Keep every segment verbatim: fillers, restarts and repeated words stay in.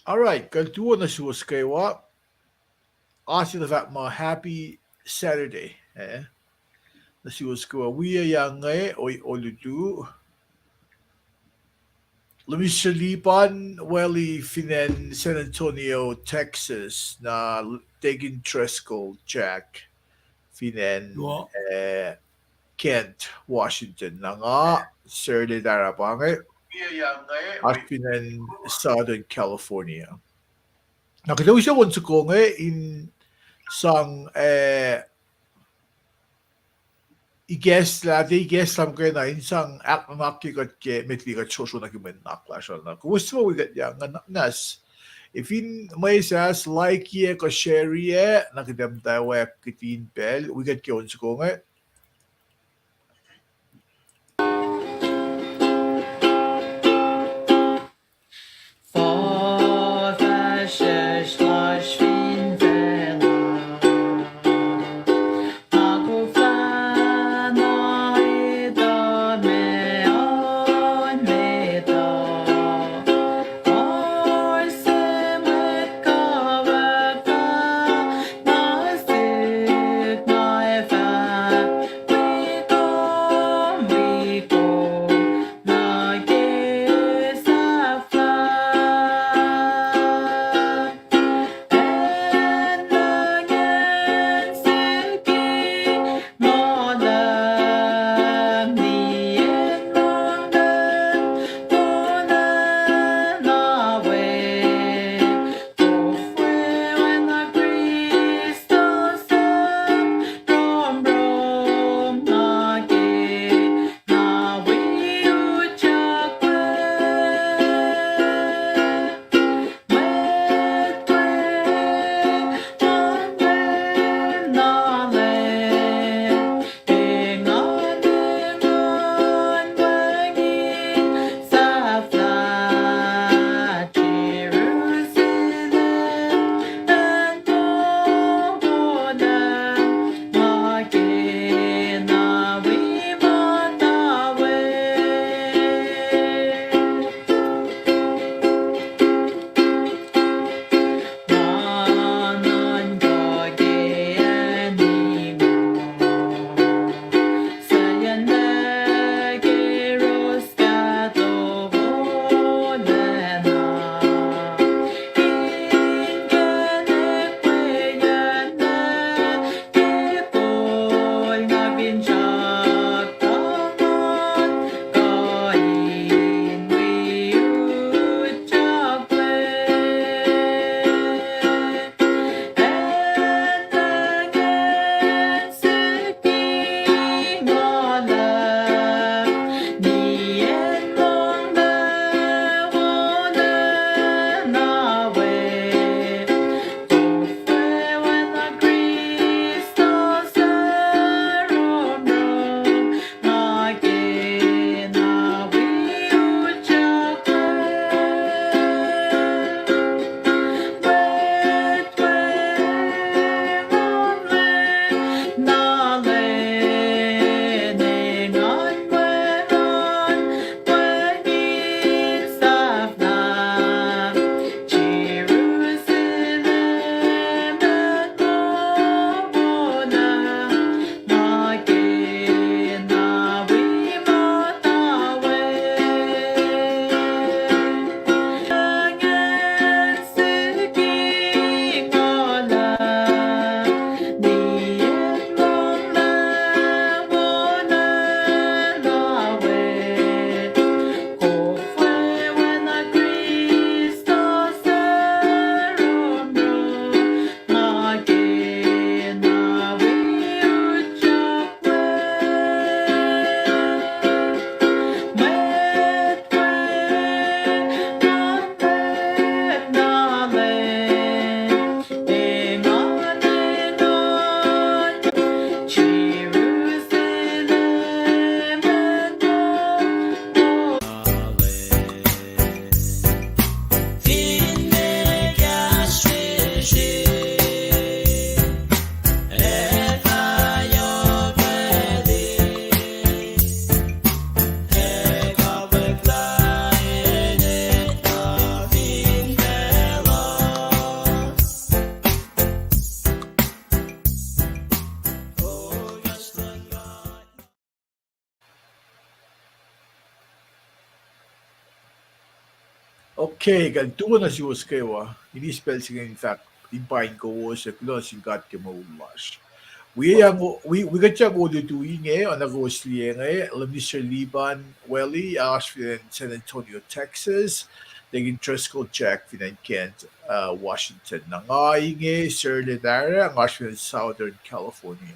All right, kuht tuh nuh suwos kwewa. Oasr sie fahk muh happy Saturday, eh? Nuh suwos kwewa, wiyac nge, oi olutu. Lemister Lipan Welly fin acn San Antonio, Texas, na Deacon Driscoll Jack fin acn, eh, Kent, Washington. Na nga Serle Tarapa inge, oasr fin acn Southern California. Na kuht ac use on soko inge in sang, eh, ikacslah, tiac ikacslah muhkwena, in sang ahknuhnakye kuht ke met liki kuht srohsroh nuh ke mwe nuhnak lasr uh. Na kowos suc wi kuht yang ngas, efin mwesahs, likeye kuh shareye, na kuht ac muhtwacwacack kihtin pacl wi kuht ke on soko inge. Ke kuht tuh na suwos kwewa, in eis pacl se inge in fahk in paing kowos ac kuloh nuh sin God ke moul lasr. Wi, wi kuht ac olutu inge, oacna kowos liye inge, Minister Liban Welly, oasr fin acn San Antonio, Texas, Deacon Driscoll Jack fin acn Kent, uh, Washington. Na nga inge, Sir Letara, nga oasr fin acn Southern California.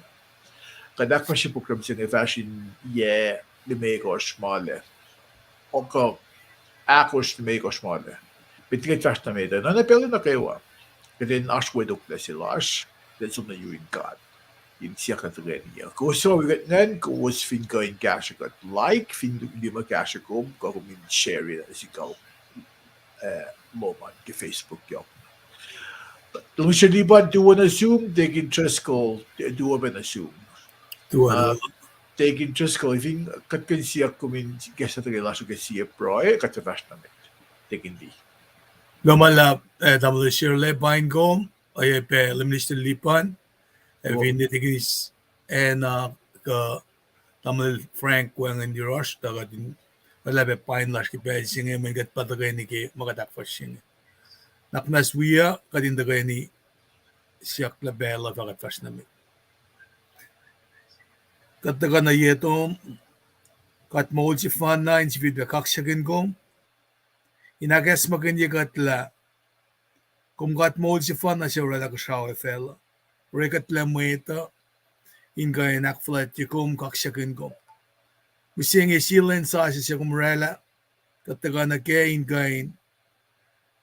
Kuht ahkfahsrye program se inge fahsr in yac limekohsr ma lac. Oka ahkosr limekohsr ma lac. Met liki kuht fahsr nuh met uh, na pacl nuh kwewa, kuht in oasr wetoklac se lasr, kuht in som nuh yurin God in siyuck na tuhkweni uh. Kowos suc wi kuht ingacn, kowos fin kuh in kahsrwe kuht like, fin lima kahsrwe kom, kuh kom in share nuh sik, uh, lom an ke Facebook yohk. Minister Liban, tuwo nuh sum, Deacon Driscoll, tuwo pac nuh sum. Deacon Driscoll, fin kuht kuh in siyuck kom in kahsruh tuhkweni lasr uh ke sie pruhe, kuht fahsr nuh met. Deacon Lee. Kuloh ma luhlahp, eh, tamuhlwel Shirley, paing kom, oacyacpac Minister Liban, ac finne Deacon Anna, kuh tamuhlwel Frank wacngihn yohrohsr, tuh kuht in oraclah pac paing lasr ke pacl se inge, mweyen kuht pa tuhkweni ke ma kuht ahkfahsrye inge. Nuhnak muhnahs wiyuc, kuht in tuhkweni siyuck lah pacl uh fah kuht fahsr nuh met. Kuht tuhkuh nuh ye tom, God moul sefanna, in sifilpac kaksakihn kom in ahkacsmakihnye kuht lah kom God moul sefanna suc oraclah kuhsrao ac facluh. Oruh kuht lah mwet uh in kuh in ahkfuhlwactye kom, kaksakihn kom. Mihsenge sie lwen sasuc se kom oraclah, kuht tuhkuh nuh kac in kuh in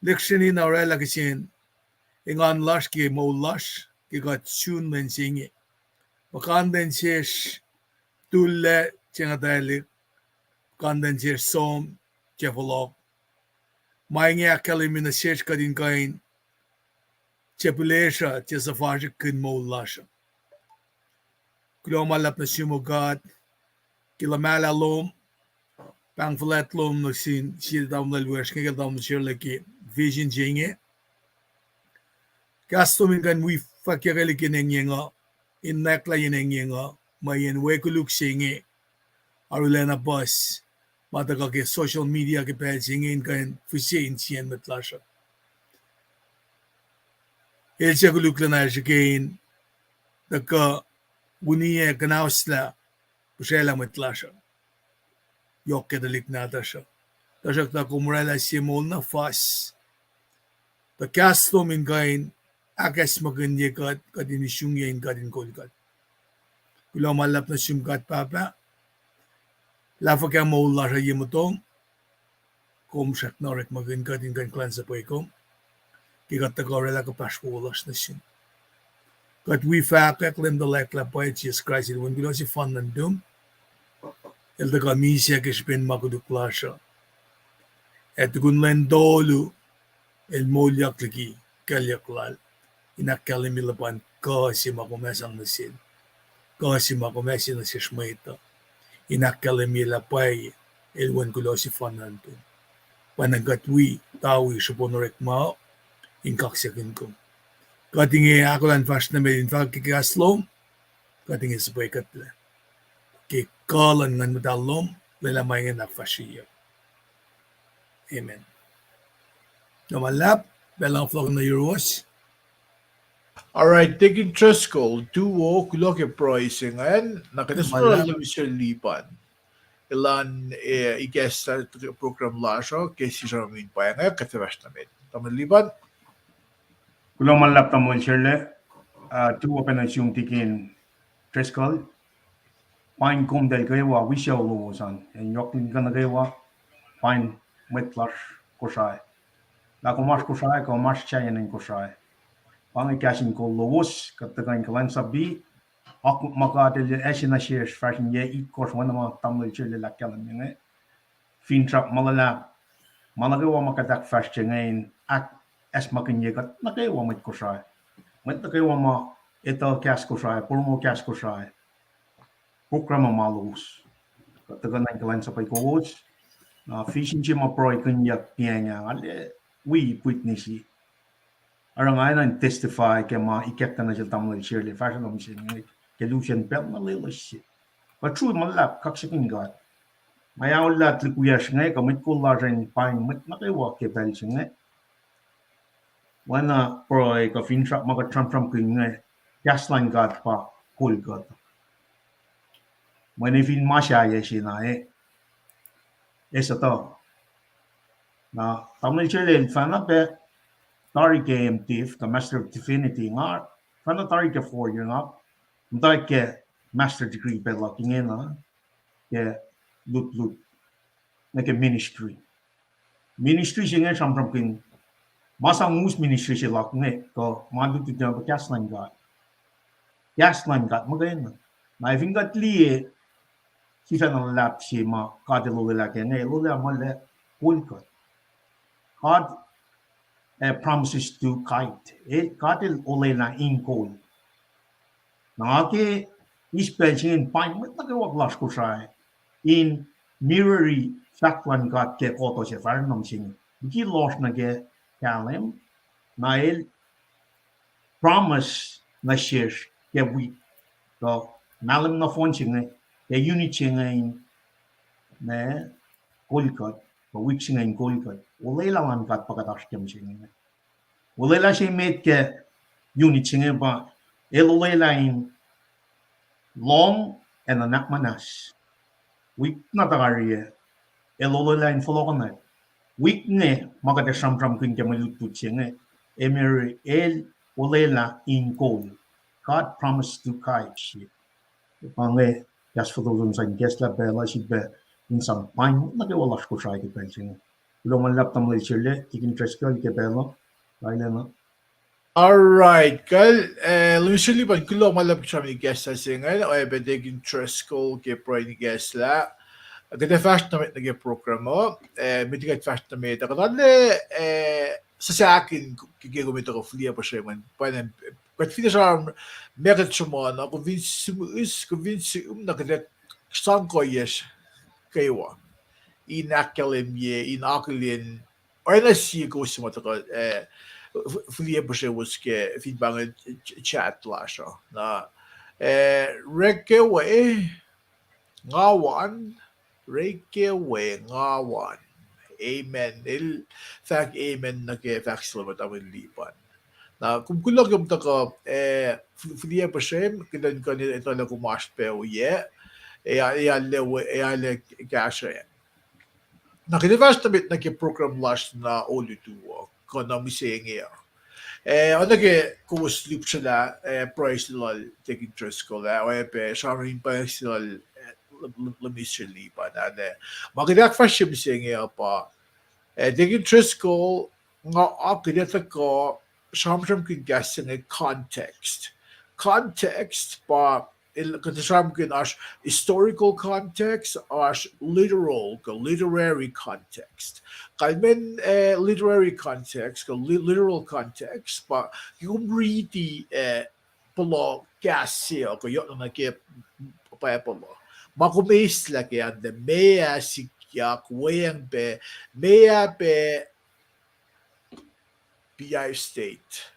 lihksreni na oraclah kihsen engan lasr ke moul lasr ke kuht sun lwen se inge. Puhkantwen sesr tullac, tiac nguhtwaclihk, puhkantwen sesr som, tiac fohlohk. Ma inge ahkkahlwemye nuh sesr kuht in kuh in tiac pihlesruh, tiac suhfasrikkihn moul lasr uh. Kuloh ma luhlahp nuh sum, O God, ke luhmahlah lom, pahng fuhlwact lom nuh sin sie tamuhlwel lasr inge, ke tamuhlwel Shirley ke vision se inge. Kahs lom in kuh in wi fwackyuckelihk yen engyeng uh, in nwacklah yen engyeng uh, mweyen we koluk se inge arulacna puhs ma tuhkuh ke social media ke pacl se inge in kuh in fihse insiyacn mwet lasr uh. El suc koluklacna srihke in tuhkuh winiyac kuhnaoslah, pihsraclah mwet lasr uh, yohk ke tuhlihk nahtuhsr uh. Tuhsruhktuh kom oraclah sie moul na fas. Tuh kahs lom in kuh in ahkacsmakihnye kuht, kuht in isungyac in kuht in kol kuht. Kuloh ma luhlahp nuh sum God Pahpah, lah fuhkah moul lasr uh ye motom, kom srackna orekmakihn kuht in kuh in kuhlwacnsapuh kom ke kuht tuhkuh oraclah kuhpahsr wo lasr nuh sum. Kuht wi fahkwack Leum tuhlac lah pwacye Jisus Kraist El wen kuloh sefanna nuhtum, El tuhkuh misac ke srihpen ma koluk lasr uh. Ac tukun lwen tolu, El moulyak liki kuclyuck Lal, in ahkkahlwemye luhpan kuh se ma kom sang nuh sel, kuh se ma kom sang nuh sesr mwet uh, in ahkkahlwemye lah pwacye El wen kuloh sefanna nuhtum. Pwacnwacng kuht wi tawi srihpen orekma in kaksakihn kom. Kuht inge ahkolah in fahsr nuh met in fahk ke kahs lom, kuht inge suhpwekuhtlac ke kuh luhn Nguhn Muhtahl lom, lwelah ma inge in ahkfahsryeyuck. Amen. Na ma luhlahp, pacl uh fohlohk nuh yuruwos. All right, Deacon Driscoll, tuwo, kuloh ke pruhe se ingacn, na kuht ac som nuh Minister Liban. Elan, eh, ikacslah program lasr uh ke sisram in pwacnga, kuht ac fahsr nuh met. Tamuhlwel Liban. Kuloh ma luhlahp tamuhlwel Shirley, uh, tuwo pac nuh sum Deacon Driscoll. Paing komtahl kwewa, wi sucu lowos an, ac yohk liki kuh nuh kwewa, paing mwet lasr Kosrae. Lah kom oasr Kosrae, kom oasr sahyacn acn Kosrae, pa inge kahs in kol lowos, kuht tuhkuh in kuhlwacnsapuh, oak ma God El ase nuh sesr fahsr in yac itkohsr, oacna ma tamuhlwel Shirley el ahkkahlwemye inge. Finsrak ma luhlahp, ma nuh kwewa ma kuht ahkfahsrye inge in ahkacsmakihnye kuht nuh kwewa mwet Kosrae. Mwet nuh kwewa ma etuh kahs Kosrae, porongo kahs Kosrae, program uh ma lowos. Kuht tuhkuh in kuhlwacnsapuh kowos. Na vision se ma pruhekihnyuck tiacna, nga wi witness. Oruh nga enenuh in testify ke ma ikacklah nuh sel tamuhlwel Shirley fahsruh lom se inge ke lusen pacl na loeloes se. But true, ma luhlahp, kaksakihn God. Ma aolla tuhlihk wiyacsr inge, kuh mwet kol lasr in paing mwet nuh kwewa ke pacl se inge. Oacna pruhe kuh finsrak ma kuht sramsramkihn inge, kahs luhn God pa kol kuht. Mweyen fin ma sahyac se na e, e suhtuh. Na tamuhlwel Chele el fahna pac tari ke M.Div kuh Master of Divinity, nga fahna tari ke four year, nga muhta ke master degree pac luhk ingena ke lutlut nuh ke ministry. Ministry se inge sramsramkihn ma sang us ministry se luhk inge, kuh ma lutlut inge pa kahs luhn God. Kahs luhn God muhkwena. Na fin kuht liye sifacna luhlahp se ma God el olwelah ke inge, el olwelah ma lah kol kuht. God, eh, promises to guide. El, God el olwelah in kol. Na ke eis pacl se inge in paing mwet nuh kwewa lasr Kosrae in mirrori fahk luhn God ke koto se fahsr nuh mihsenge. Liki lohsr nuh ke kahlwem, na el promise nuh sesr ke wik, kuh mahlwem nohfohn se inge, ke unit se inge in, ma, kol kuht, kuh wik se inge in kol kuht. Olwelah luhn God pa kuht oasr ke mihsenge. Olwelah se met ke unit se inge pa el olwelah in lohng ac nuhnak muhnahs. Wik na tari ah, el olwelah in fohlohkohnwack. Wik inge ma kuht ac sramsramkihn ke mwe lutlut se inge, Emery el olwelah in kol. God promised to guide you. Pa inge kahs fototo in sang kahslah pacl uh sifilpac in sang paing nuh kwewa lasr Kosrae ke pacl se inge. Kuloh ma luhlahp tamuhlwel Sele, Tikin Driscoll ke pacl uh, kailacna. All right, kal, eh, Lemisil Lipan, kuloh ma luhlahp ke sramsram kahslah se inge, oacyacpac Tikin Driscoll ke pruhe in kahslah. Kuht ac fahsr nuh met nuh ke program uh, eh, met kuht fahsr nuh met, kuht arlac, eh, sahsahkihn ke, ke kom etuh kuh fihliyac puhsremwen, pwacnwacng kuht fin sramsram ma kuht sruhmuhn uh, kom fin sihm, kom fin sihm na kuht ac sang kuhiyacsr kwewa in ahkkahlwemye, in akihlen oacna sie kowos ma tuhkuh, eh, f-, fihliyac puhsrewos ke fin pa inge ch-, chat lasr uh. Na, eh, Rekewe Ngawan, Rekewe Ngawan. Amen. El fahk amen nuh ke fahk se lal Tamuhlwel Lipan. Na kom kuloh ke kom tuhkuh, eh, f-, fihliyac puhsrem, kuht in kuh in etuh lah kom oasr pac oyac, ac, ac, ac, ac kahsrweacng. Na kuht ac fahsr nuh met nuh ke program lasr na olutu uh, kuh na mihsenge uh. Eh, oacna ke kowos lihpsrelah, eh, pruhe se lal Tikin Driscoll ah, oacyacpac sramsram in pweng se lal, eh, L-, L-, Lemisil Lipan ah, ma kuht ahkfahsrye mihsenge uh pa, eh, Tikin Driscoll, nga, a, kuht ac tuhkuh sramsramkihn kahs se inge context. Context pa el, kuht sramsramkihn oasr historical context, oasr literal kuh literary context. Kalmacn, eh, literary context kuh li-, literal context pa ke kom riti, eh, puhla kahs se uh kuh yohk nuh ke Bible uh, ma kom eislah ke an, meac sikyak, weacng pac, meac pac Beehive State.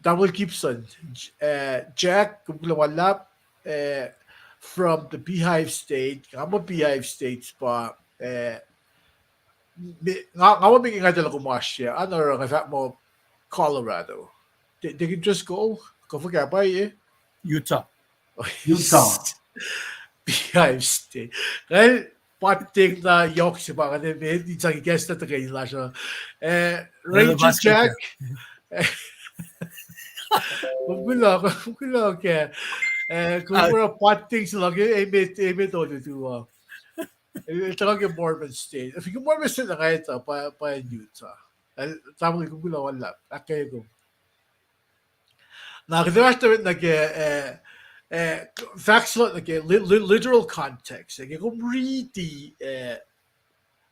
Tamuhlwel Gibson, eh, Jack, kom kuloh ma luhlahp, eh, from the Beehive State, nga muh Beehive State pa, eh, me-, nga, nga muh me nga tuh lah kom oasr ye, an oruh nga fahk muh Colorado. Te-, Tikin Driscoll, kuh fuhkah pwacye? Utah. Utah. Beehive State. Kal, pateng na yohk se pa inge, me in sang kahs na tuhkweni lasr uh. Eh, Ranger Jack. Kom kuloh, kom kuloh ke, eh, kom oruh pateng se luhk, eh, met, eh, met olutu uh. Eh, tuhkuh ke Mormon State. Fin ke Mormon State, nga etuh pa, pa in Utah. Eh, tamuhlwel, kom kuloh ma luhlahp. Ahkkweye kom. Na kuht ac fahsr nuh met nuh ke, eh, eh, fahk se luhk nuh ke li-, li-, literal context. Eh, ke kom riti, eh,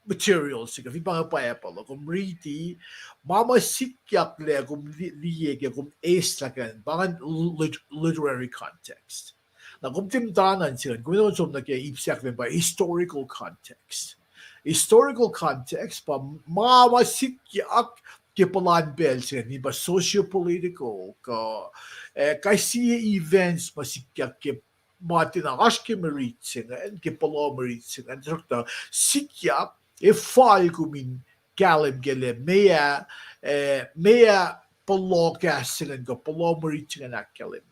materials, ke fin pa inge Bible, kom riti, ma ma sikyak lah kom li-, liye ke kom eislah ke, pa inge lit-, literary context. Na kom tiac muhtana in se ingacn, kom som nuh ke ip se ahkkahlwemye pa historical context. Historical context pa ma ma sikyak ke puhlan pacl se ingacn, pa socio-political kuh, eh, kais sie events ma sikyak ke ma tiacna oasr ke mirit se ingacn, ke puhla mirit se ingacn, tuhsruhktuh sikyak, ac fal kom in kahlwem ke lah meac, eh, meac puhla kahs se ingacn kuh puhla mirit se ingacn ahkkahlwemye.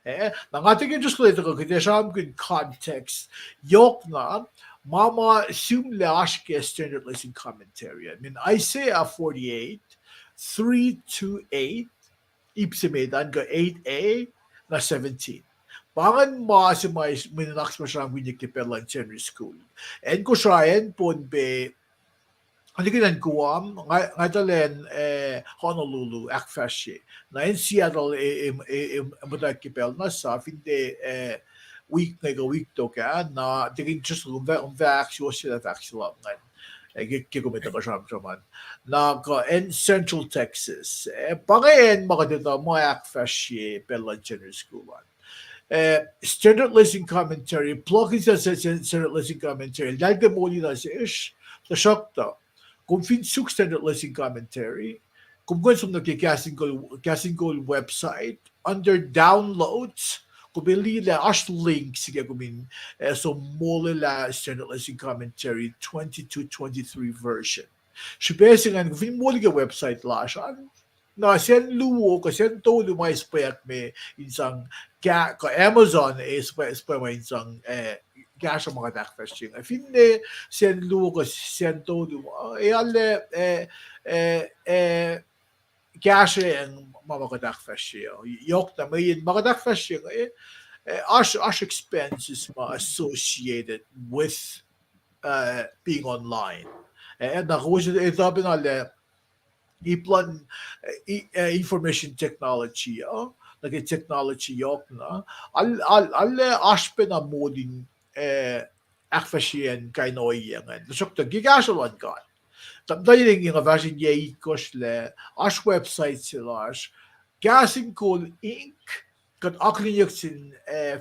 Eh, na nga tikin just leta kuh kuht ac sramsramkihn context, yohkna, ma ma sihmlac oasr ke Standard Lesson Commentary. I mean, Isaiah forty-eight, three to eight, ip se met an kuh eight a, na seventeen. Pa ingacn ma se ma mwe nuhnak se ma sramsramkihnyuck ke pacl luhn Sacnri School. Acn Kosrae, acn Pohnpei, atikihn acn Guam, nga, nga tuh lwen, eh, Honolulu, ahkfahsrye. Na acn Seattle, eh, eh, eh, eh, muhtwacwacack ke pacl na sa, fin tiac, eh, wik inge kuh wik tok ah, na tikin just lom fahk, lom fahk, suwohs se lah fahk se luhk ingacn. Eh, ke, ke kom etuh kuh sramsram an. Na kuh acn Central Texas. Eh, pa inge acn ma kuht etuh ma ahkfahsrye pacl luhn Sacnri School an. Eh, Standard Lesson Commentary, plug in Standard Lesson Commentary, eltahl tiac moli nuh sesr, tuhsruhktuh kom fin suk Standard Lesson Commentary, kom kuh in som nuh ke Kahs in Kol, Kahs in Kol website, under downloads, kom liye lah oasr link se ke kom in, eh, som molwelah Standard Lesson Commentary twenty-two twenty-three version. Srihpac se ingacn, kom fin moli ke website lasr an, na sacn luo kuh sacn tolu ma eis pwacme in sang, kuh Amazon eis pwacme in sang, eh, kahsruh ma kuht ahkfahsrye inge. Finne sacn luo kuh sacn tolu ma, eh, arlac, eh, eh, eh, kahsruh ma ma kuht ahkfahsrye uh. Yohkna mweyen ma kuht ahkfahsrye inge, eh, oasr, oasr expenses ma associated with, uh, being online. Eh, na kowos etuh pacna lah ip luhn, eh, information technology uh, nuh ke technology yohkna, arlac oasr pacna molin, eh, ahkfahsryeyacn kain ohiyac ingacn. Tuhsruhktuh ke kahsruh luhn God, tamuhlwel inge nga fahsr in yac itkohsr lac, oasr website se lasr, Kahs in Kol Inc, kuht akihlenyuck sin, eh,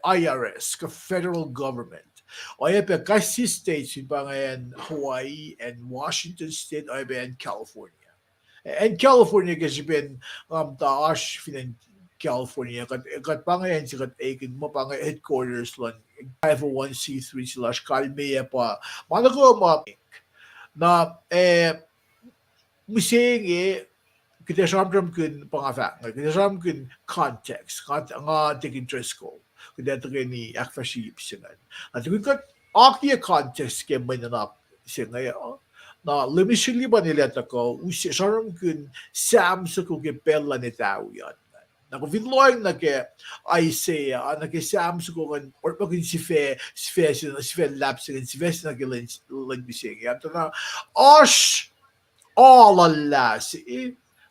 I R S, kuh federal government. Oacyacpac kais sie states, fin pa inge acn Hawaii, acn Washington State, oacyacpac acn California. Acn California ke srihpen nga muhta oasr fin acn California, kuht, kuht pa inge acn se kuht ekihn muh pa inge headquarters luhn five oh one c three se lasr, kalmeyac pa ma nuh kwewa ma, na, eh, mihsenge, kuht ac sramsramkihn, pa nga fahk inge, kuht ac sramsramkihn context, nga, nga tikin Driscoll, kuht ac tuhkweni ahkfahsrye ip se ingacn. Na tukun kuht akiyac context ke mwe nuhnak se inge uh, na Lemisri Lipan el ac tuhkuh use sramsramkihn Sam soko ke pacl luhn etawi an. Na kom fin lohacng nuh ke Isaiah, nuh ke Sam soko ingacn, orekmakihn sifac, sifac se, sifac luhlahp se ingacn, sifac se nuh ke lwen, lwen mihsenge an, tuh na oasr aluhlah se,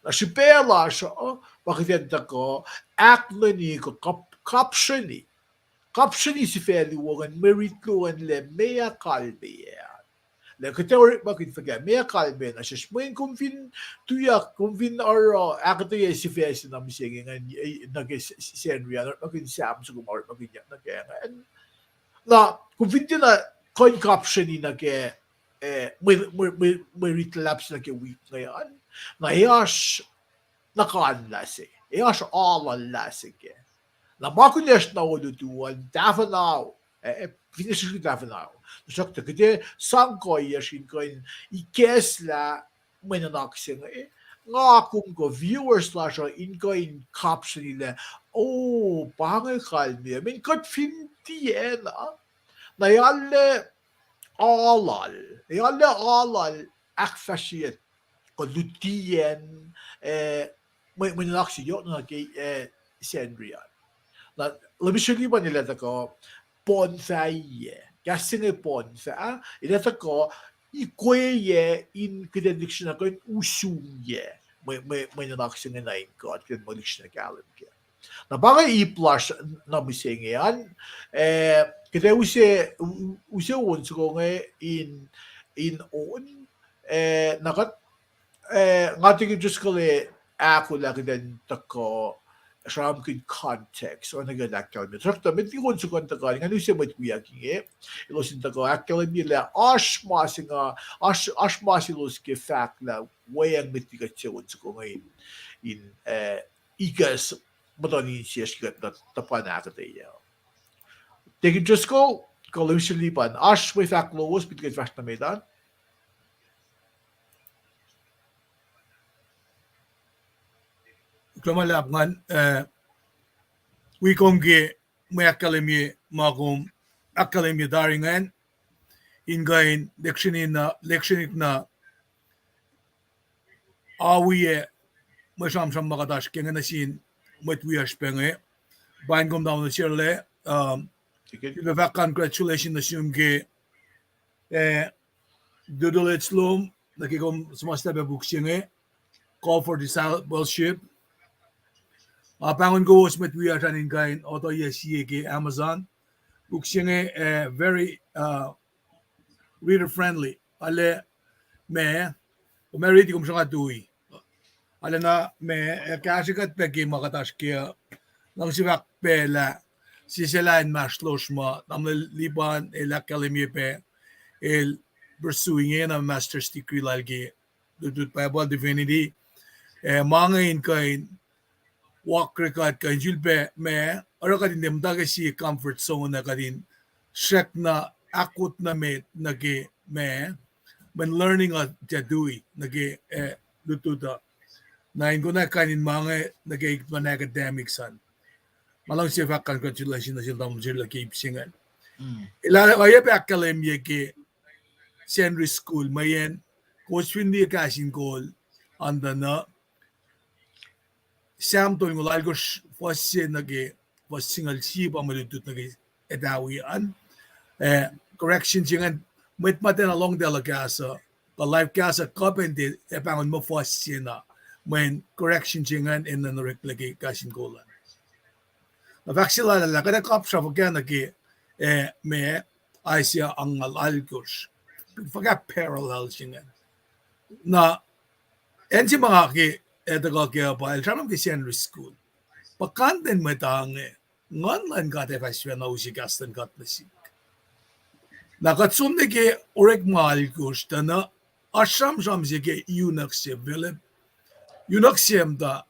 na srihpac lasr uh pa kuht in tuhkuh ahknuni kuh kap-, kapsreni, kapsreni sifac luo ingacn, mwe rit luo ingacn, lah meac kalmeyac an. Lah kuht ac orekmakihn fuhkah, meac kalmeyac an nuh sesr, mweyen kom fin tuyak, kom fin oruh ahkuhtweyac sifac se na mihsenge ingacn, eh, nuh ke s-, s-, Sacnri an, orekmakihn Sam soko ma orekmakihnyuck nuh ke ingacn. Na kom fin tiacna kuh in kapsreni nuh ke, eh, mwe, mwe, mwe, mwe rit luhlahp se nuh ke wik inge an, na e oasr nuhkanlah se, e oasr aluhlah se kac. Na ma kunacsr na olutu an tahfuhna, eh, finne srihsrihk tahfuhna. Tuhsruhktuh kuht ac sang kuhiyacsr in kuh in ikacslah mwe nuhnak se inge, nga kom kuh viewers lasr uh in kuh in kapsreni lah, o, pa inge kalmeyac, mweyen kuht fin tiacna, na e arlac aluhl, e arlac aluhl ahkfahsryeyuck kuh lutiyacn, eh, mwe, mwe nuhnak se yohk nuh ke, eh, Sacnri an. Na Lemisri Lipan el ac tuhkuh poun fahyac, kahs se inge poun fah, el ac tuhkuh ikweyac in kuht in lihksreni kuh in usrnguyac mwe, mwe, mwe nuhnak se inge nuh in God, kuht in mwe lihksreni kahlwem kac. Na pa inge ip lasr na mihsenge an, eh, kuht ac use, u-, u-, use on soko inge in, in on, eh, na kuht, eh, nga tikin Driscoll el ahkolah kuht in tuhkuh sramsramkihn context, oacna ke kuht ahkkahlwemye. Tuhsruhktuh met liki on soko in tuhkuh, ngan use mwet wiyuck inge, elos in tuhkuh ahkkahlwemye lah oasr ma se nga, oasr, oasr ma se elos ke fahk lah weacng met liki kuht use on soko inge in, in, eh, ikacs muhtuhn insiyacsr ke kuht tuhpan ahkuhtweyac. Deacon Driscoll, kuh Lucy Lipan, oasr mwe fahk lowos, pit kuht fahsr nuh met an. Kuloh ma luhlahp ngan, eh, wi kom ke mwe ahkkahlwemye ma kom ahkkahlwemye tari ingacn, in kuh in lectioning na, lectioning na awiyac mwe sramsram ma kuht oasr ke inge nuh sin mwet wiyacsr pac inge. Paing kom tamuhlwel Sherle, um, sifilpac fahk congratulations nuh sum ke, eh, dudulets lom nuh ke kom suhmuhslah pac puk se inge, Call for Discipleship. Nga pahngon kowos mwet wiyacsr an in kuh in otuhiyac sie ke Amazon. Puk se inge, eh, very, uh, reader friendly. Arlac ma, kom ac riti kom sruhnga tui. Arlac na ma, eh, kahsrwe kuht pac ke ma kuht oasr ke, uh, luhngse fahk pac lah sisaclah inmahsrlosr ma tamuhlwel Lipan el ahkkahlwemye pac, el pursue inge na master's degree lal ke lutlut Bible, divinity. Eh, ma inge in kuh in walk record kuh in sulpac ma, oruh kuht in tiac muhta ke sie comfort zone ah kuht in srackna ahkwot nuh met nuh ke ma, mweyen learning uh tiac tui nuh ke, eh, lutlut uh. Na in konwacack kain in ma inge nuh ke non academics an. Ma luhngse fahk congratulations nuh sel tamuhlwel Sherle ke ip se ingacn. El oacyacpac ahkkahlwemye ke Sacnri School, mweyen kowos fin liye kahs in kol an tuh na, Sam tolngoul alkosr fuhs se nuh ke fuhs singucul sie pa mwe lutlut nuh ke etawi an. Eh, correction se ingacn, mwet ma tiacna lohng tacluh kahs uh, kuh live kahs uh kuh pacna tiac pahngon muh fuhs se na, mweyen correction se ingacn enenuh oreklac ke kahs in kol an. Na fahk se lal ah lah kuht ac kapsra fuhkah nuh ke, eh, ma Isaiah angngaul alkosr, fuhkah parallel se ingacn. Na acn se ma nga ke, eh, tuhkuh kac uh pa el sramsram ke Sacnri School. Puhkantwen mwet uh inge, Nguhn luhn God ac fah sifacna use kahs luhn God nuh sihk. Na kuht som nuh ke Orekma alkosr tuh na, oasr sramsram se ke eunuch se, Philip. Eunuch se muhta,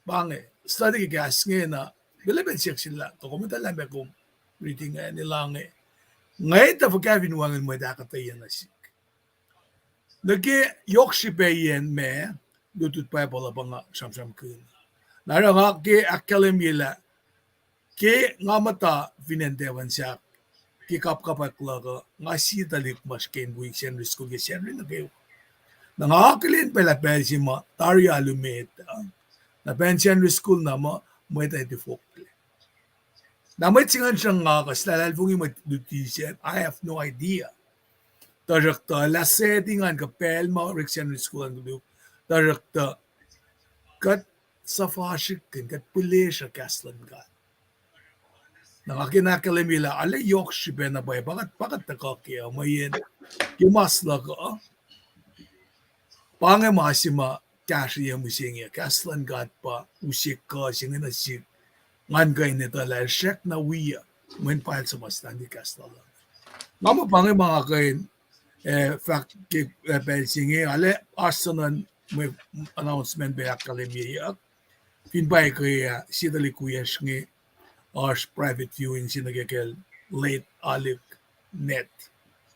pa inge, study ke kahs inge na, Philip el siyuck sel lah, tuh kom etuh lah meac kom riti ingacn, el inge, ngwet uh fuhkah fin wacngihn mwet ahkuhtweyac nuh sihk. Nuh ke yohk srihpacyacn ma lutlut Bible uh pa nga sramsramkihn. Na oruh nga ke ahkkahlwemye lah ke nga muhta fin acn Tafunsak, ke kapkapwack luhk uh, nga sie tuhlihk ma srihke in wi Sacnri School ke Sacnri nuh kwewa. Na nga akihlen pac lah pacl se ma tari alu met uh, na pacl Sacnri School na muh mwet uh tifoklac. Na mwet se ingacn sruhnga kuh suhlahlahlfongi mwet luti sac, I have no idea. Tuhsruhktuh lah setting an kuh pacl ma orek Sacnri School an koluk, tuhsruhktuh kuht suhfasrihkkihn, kuht pihlesruh kahs luhn God. Na nga ke na ahkkahlwemye lah arlac yohk srihpac na pwacye, pa kuht, pa kuht tuhkuh kac uh, mweyen ke mas luhk uh, pa inge ma se ma kahsrweyuc mihsenge, kahs luhn God pa use kuh se inge nuh sihk, ngan kuh in etuh lah el srackna wi uh, mweyen pa el suhmuhslah kahs lal uh. Nga muh pa inge ma nga kuh in, eh, fahk ke, eh, pacl se inge, arlac oasr sonon mwe announcement pac ahkkahlwemyeyuck. Fin pa ke, ah, sie tuhlihk wiyacsr inge, oasr private viewing se nuh ke kacl late Alik Net,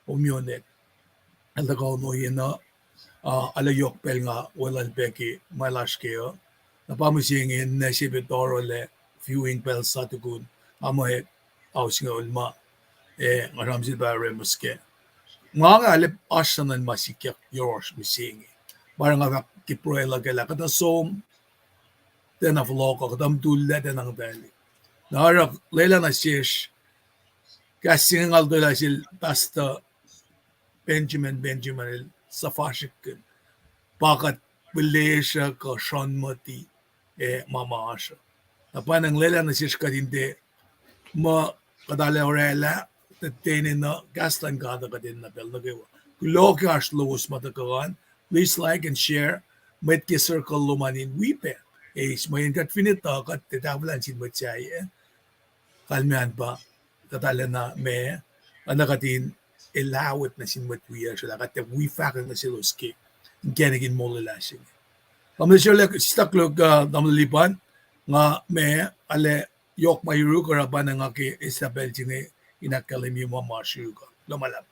Omio Net. El tuhkuh onohyacna, ah, arlac yohk pacl nga weluhl pac ke ma lasr kac uh. Na pa mihsenge na se pac tohrohl ah viewing pacl sa tukun, nga muh, eh, ao singucul ma, eh, nga sramsram sel pa oremus kac. Nga inge arlac oasr sonon ma sikyak yohrohsr mihsenge. Pa nga fahk ke pruhe luhk ah lah kuhtuh som tiacna fohlohk uh, kuhtuh mutullac tiacna ngutali. Na oruh lwelah nuh sesr, kahs se inge nga lotwelah sel Pastor Benjamin, Benjamin el suhfasrihkkihn, pa kuht pihlesruh kuh sruhnmoti, eh, ma ma oasr uh. Na pa nga lwelah nuh sesr kuht in tiac muh kuht arlac orwaclah, tuh tiac enenuh kahs luhn God uh kuht enenuh pacl nuh kwewa. Kuloh ke oasr lowos ma tuhkuh an, please like and share, mwet ke circle lom an in wi pac. Eis, mweyen kuht fin etuh kuht tiac tahfwelah nuh sin mwet sahyac, kalmac an pa kuht arlacna ma, oacna kuht in elawet nuh sin mwet wiyacsr, lah kuht tiac wi fahkwack nuh selos ke inkacnek in molwelah se inge. Tamuhlwel Sherle, sislah koluk, uh, Tamuhlwel Lipan, Nga ma ale yohk ma yuruk oruh pa na nga ke eslah pacl se inge in ahkkahlwemye ma ma srihk uh. Kuloh ma luhlahp.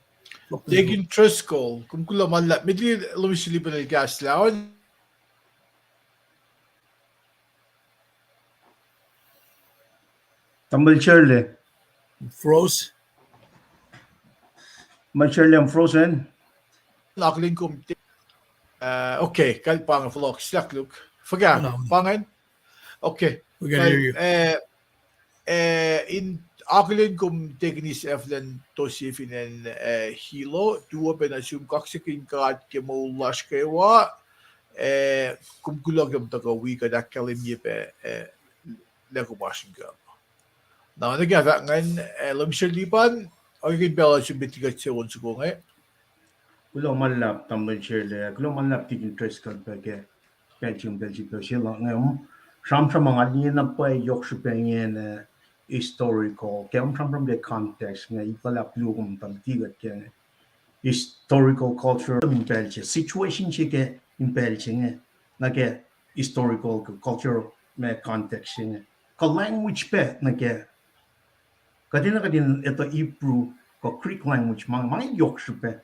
Deacon Driscoll, kom kuloh ma luhlahp. Met liki lohm sel Lipan el kahslah on. Tamuhlwel Shirley. Froze. Tamuhlwel Shirley, am frozen. Akihlen kom te-, uh, okay, kal pa inge fohlohk, siyuck luk. Fuhkah, pa inge? Okay. We can hear you. Eh, in akihlen kom Deaconess Evelyn Tosifinen, eh, Hilo, tuo pac nuh sum, kaksakihn God ke moul lasr kwewa, eh, kom kuloh ke kom tuhkuh wi kuht ahkkahlwemye pac, eh, lah kom oasr in kuh. Na nuh ke fahk ingacn, eh, lohm sel Lipan, akihlen pacl uh sum met liki kuht suc on soko inge. Kuloh ma luhlahp Tamuhlwel Shirley, kuloh ma luhlahp Deacon Driscoll pac ke pacl se, pacl se pac se luhk inge, um, sramsram ma nga liye na pwacye yohk srihpac ingena, historical, ke um sramsram ke context inge, ip luhlahp luo kom tuh luti kuht ke historical culture in pacl se, situation se ke in pacl se inge, nuh ke historical, culture ma context se inge. Kuh language pac nuh ke, kuht enenuh kuht in etuh Hebrew kuh Greek language, ma, ma yohk srihpac.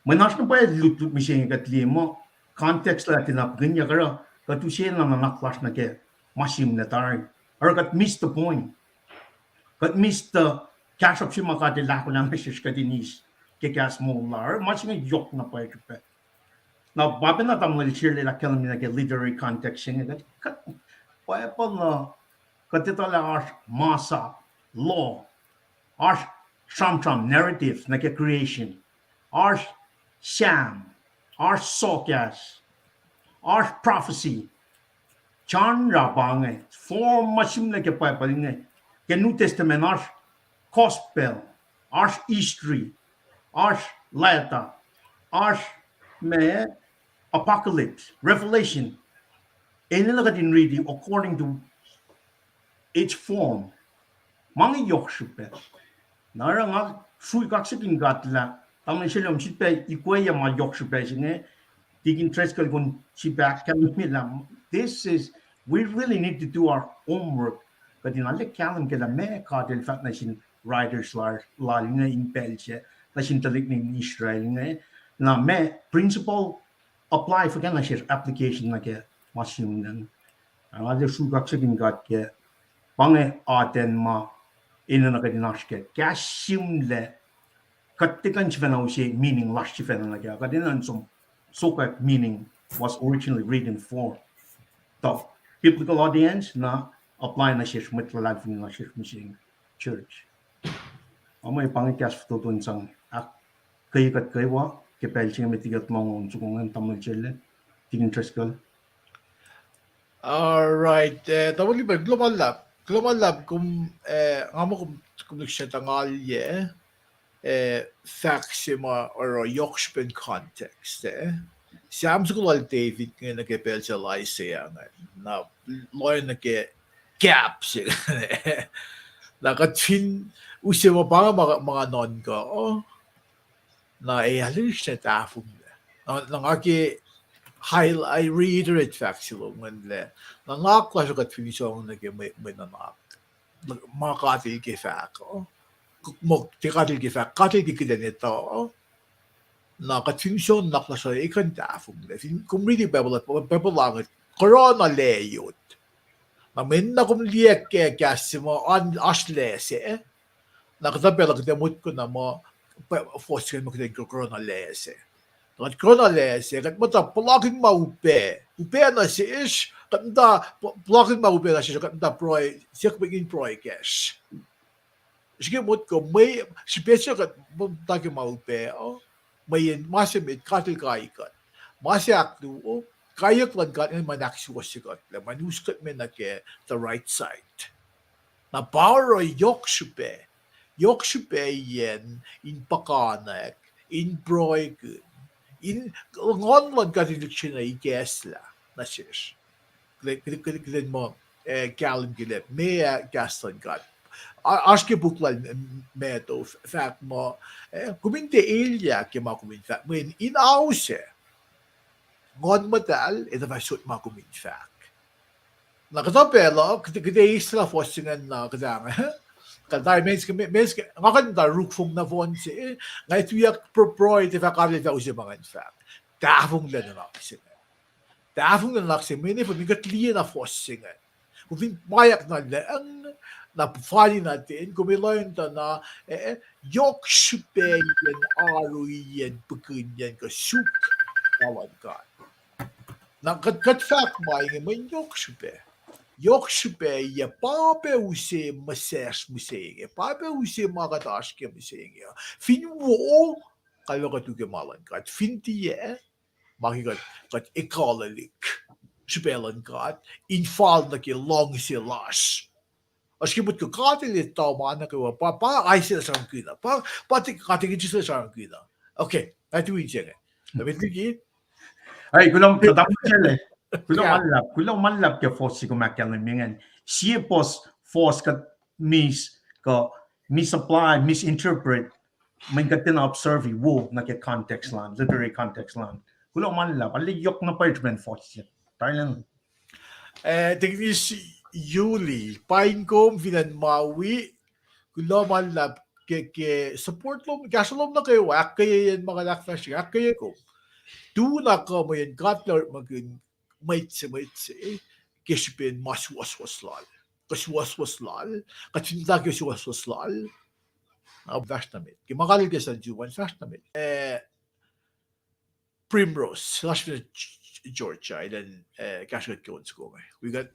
Mwe na oasr na pwacye lutlut mihsenge kuht liye muh context lah tiacna puhkuhnyuck oruh kuht use na nuhnak lasr nuh ke ma sihmlac tari. Oruh kuht miss the point. Kuht miss the kahsruhp se ma God El ahkolah nuh sesr kuht in eis ke kahs moul la. Oruh ma se inge yohk na pwacye srihpac. Na pa pacna Tamuhlwel Shirley el ahkkahlwemye nuh ke literary context se inge, kuht, kuht, Bible uh, kuht etuh lah oasr masap, law, oasr sramsram, narrative, nuh ke creation, oasr Psalm, oasr sohkahs, oasr prophecy, genre pa inge, form ma sihmlac ke Bible inge, ke New Testament oasr gospel, oasr history, oasr letter, oasr ma apocalypse, revelation. Enenuh kuht in riti according to its form. Ma inge yohk srihpac. Na oruh nga srui kaksakihn God lah, Tamuhlwel Shirley, kom sifilpac ikweyac ma yohk srihpac se inge, Deacon Driscoll, kom sifilpac ahkkahlwemye lah, this is, we really need to do our homework. Kuht in arlac kahlwem ke lah meac God El fahk nuh sin writers la-, lal inge in pacl se, nuh sin tuhlihk nuhtin Israel inge, na meac principle apply fuhkah nuh sesr, application nuh ke ma sihmlac. Nga arlac srui kaksakihn God ke pa inge atacn ma enenuh kuht in oasr ke kahs sihmlac, kuht tiac kuh in sifacna use meaning lasr sifacna nuh ke, kuht enenuh in som sokwack meaning was originally written for the biblical audience, na apply nuh sesr mwet luhlahlfongi lasr mihsenge, church. Ac mwe pa inge kahs fototo in sang ahkkweye kuht kwewa ke pacl se inge, met liki kuht lohng on soko ingacn, Tamuhlwel Shirley, Deacon Driscoll. All right, eh, Tamuhlwel Lipan, kuloh ma luhlahp, kuloh ma luhlahp, kom, eh, nga muh kom, kom lihksreni tuh ngalye, eh, fahk se ma oruh yohk srihpen context, eh. Psalm soko lal David inge nuh ke pacl sel Isaiah ingacn, na lohacng nuh ke gap se ingacn. Na kuht fin use ma pa inge ma, ma nga nuhnkuh, na ac lihksreni tahfonglac. Na, na nga ke, I, I reiterate fahk se lom ingacn lah, nuhnak lasr uh kuht fin som nuh ke mwe, mwe nuhnak ma God El ke fahk uh, muh tiac God El ke fahk, God El ke kuht in etuh, na kuht fin som nuhnak lasr uh, ac kuh in tahfonglac. Fin kom riti Bible, Bible uh inge, korona lac yot. Na mweyen na kom liye ke kahs se ma oasr lac se, na kuhtuh pacl uh kuht ac motko na muh, fohs se inge muh kuht in korona lac se. Na kuht korona lac se, kuht muhta puhlakihn ma upac, upac nuh sesr, kuht muhta pu-, puhlakihn ma upac nuh sesr, kuht muhta pruhe, siyuck pac in pruhe kacsr. Srihke motko, mwe, srihpac se kuht muhta ke ma upac uh, mweyen ma se met God El kai kuht. Ma se ahkluo, kaiyuck luhn God ingacn ma in ahksuwohsye kuht, lah ma in us kuht me nuh ke the right side. Na pa oruh yohk srihpac, yohk srihpac iyacn in puhkantwen, in pruhekihn, in nguhn luhn God in lihksreni ikacslah nuh sesr. Kuht, kuht, kuht, kuht in muh, eh, kahlwem ke lah meac kahs luhn God. A-, oasr ke puk lal Matthew, fahk muh, eh, kom in tiac elyah ke ma kom in fahk, mweyen in ao sac, Nguhn Muhtahl ac tuh fah sot ma kom in fahk. Na kuhtuh pacl uh, kuht, kuht eis lah fuhs se ingacn na kuht ange. Kuht tari means, means, nga kuh in ta ruk fong na fon se, nga tuyak pro-, pruhe, tiac fahk alu fah use ma ngacn fahk. Tahfonglac nuhnak se ingacn. Tahfonglac nuhnak se ingacn, mweyen fin kuht liye na fuhs se ingacn. Kom fin mayak na lucng, na fani na ten, kom ac lohng tuh na, eh, yohk srihpac yen oaru yen pukinyacn kuh suk ma luhn God. Na kuht, kuht fahk ma inge mweyen yohk srihpac. Yohk srihpac yac pa pac use muhsacsr mihsenge, pa pac use ma kuht oasr ke mihsenge. Fin wo, kalmac kuht u ke ma luhn God. Fin tiac, ma ke kuht, kuht ekuhllah srihpac luhn God in fal nuh ke luhngse lasr. Oasr ke motko God El etuh ma nuh kwewa, pa, pa Isaiah sramsramkihn uh, pa, pa, nga tikin Jisus sramsramkihn uh. Okay, nga tu in se inge. Tuh met liki? Ai, kuloh, kuloh ma luhlahp, kuloh ma luhlahp ke fuhs se kom ahkkahlwemye ingacn. Sie fuhs, fuhs kuht mis, kuh misapply, misinterpret, mweyen kuht tiacna observe wo nuh ke context lun, literary context lun. Kuloh ma luhlahp, arlac yohk na pwacye srihpen fuhs se. Tari lacng. Eh, Technician Yuli, paing kom fin acn Maui, kuloh ma luhlahp ke, ke support lom, kahsruh lom nuh kwewa, ahkkweyeyacn ma kuht ahkfahsrye, ahkkweye kom. Tu na kuh mweyen God El orekmakihn mwet se, mwet se, ke srihpen ma suwohswohs lal. Kuh suwohswohs lal, kuht fin muhta ke suwohswohs lal, na fahsr nuh met. Ke ma kalel ke sun suwan fahsr nuh met. Eh, Primrose, lasr fin Georgia, elan, eh, kahsruh kuht ke on soko inge. We got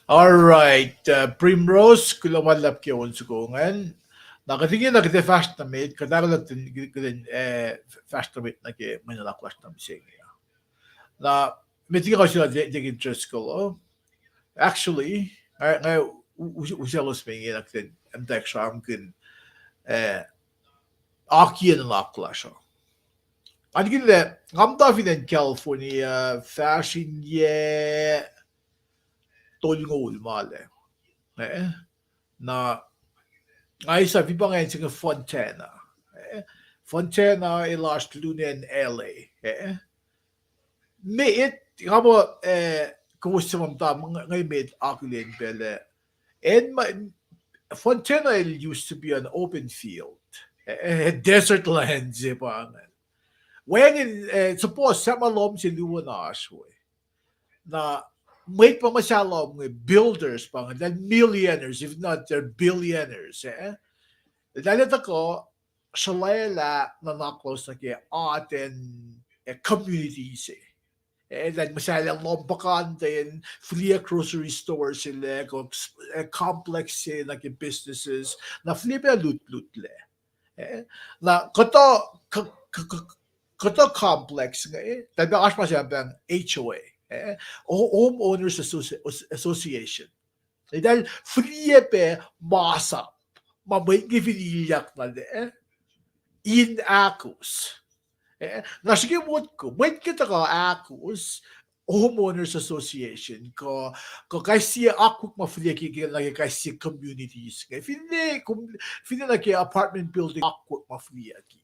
All right, uh, Primrose, kuloh ma luhlahp ke on soko ingacn. Na kuht inge na kuht ac fahsr nuh met, kuht ac kuloh, kuht in, eh, fahsr nuh met nuh ke mwe nuhnak lasr nuh mihsenge. Na, met liki nga sila Deacon Driscoll, uh, actually, nga, nga u-, u-, uselos me inge na kihtin, em tack sramkihn, eh, akiyac nuhnak lasr uh. Nga nikihn lah, nga muhta fin acn California, fahsr in yac tolngoul ma lac. Eh? Na, nga esam fin pa nga acn se inge Fontana. Eh? Fontana el oasr lunen L A. Eh? Met, nga muh, eh, kowos se ma muhta, nga, nga met akihlen pacl ah. And my, Fontana, it used to be an open field. Eh, eh, desert land se pa inge. Wacngihn, eh, suppose, sahp ma lohm se luo na oasr we. Na, mwet pa muhsahlom inge builders pa inge, they're millionaires, if not, they're billionaires, eh? Eltahl tuhkuh sruhlwaclah nuhnak lalos nuh ke atacn, eh, community se. Eh, eltahl muhsahllah lohm puhkantwen, fihliyac grocery store se lac, kuh, eh, complex se nuh ke businesses, na fihliyac pac lutlut lac. Eh, na kuhtuh, kuh-, kuh-, kuh-, kuhtuh complex inge, eltahl pac oasr ma se pahng H O A, eh, Ho-, Homeowners Associ-, Association. Eltahl fihliyac pac masap ma mwet inge fin ilyak na lac, eh, in ahkos. Eh, na srihke motko, mwet ke tuhkuh ahkos Homeowners Association, kuh, kuh kais sie akwuck ma fihliyac ke, ke, nuh ke kais sie communities inge. Finne kom-, finne nuh ke apartment building akwuck ma fihliyac ke.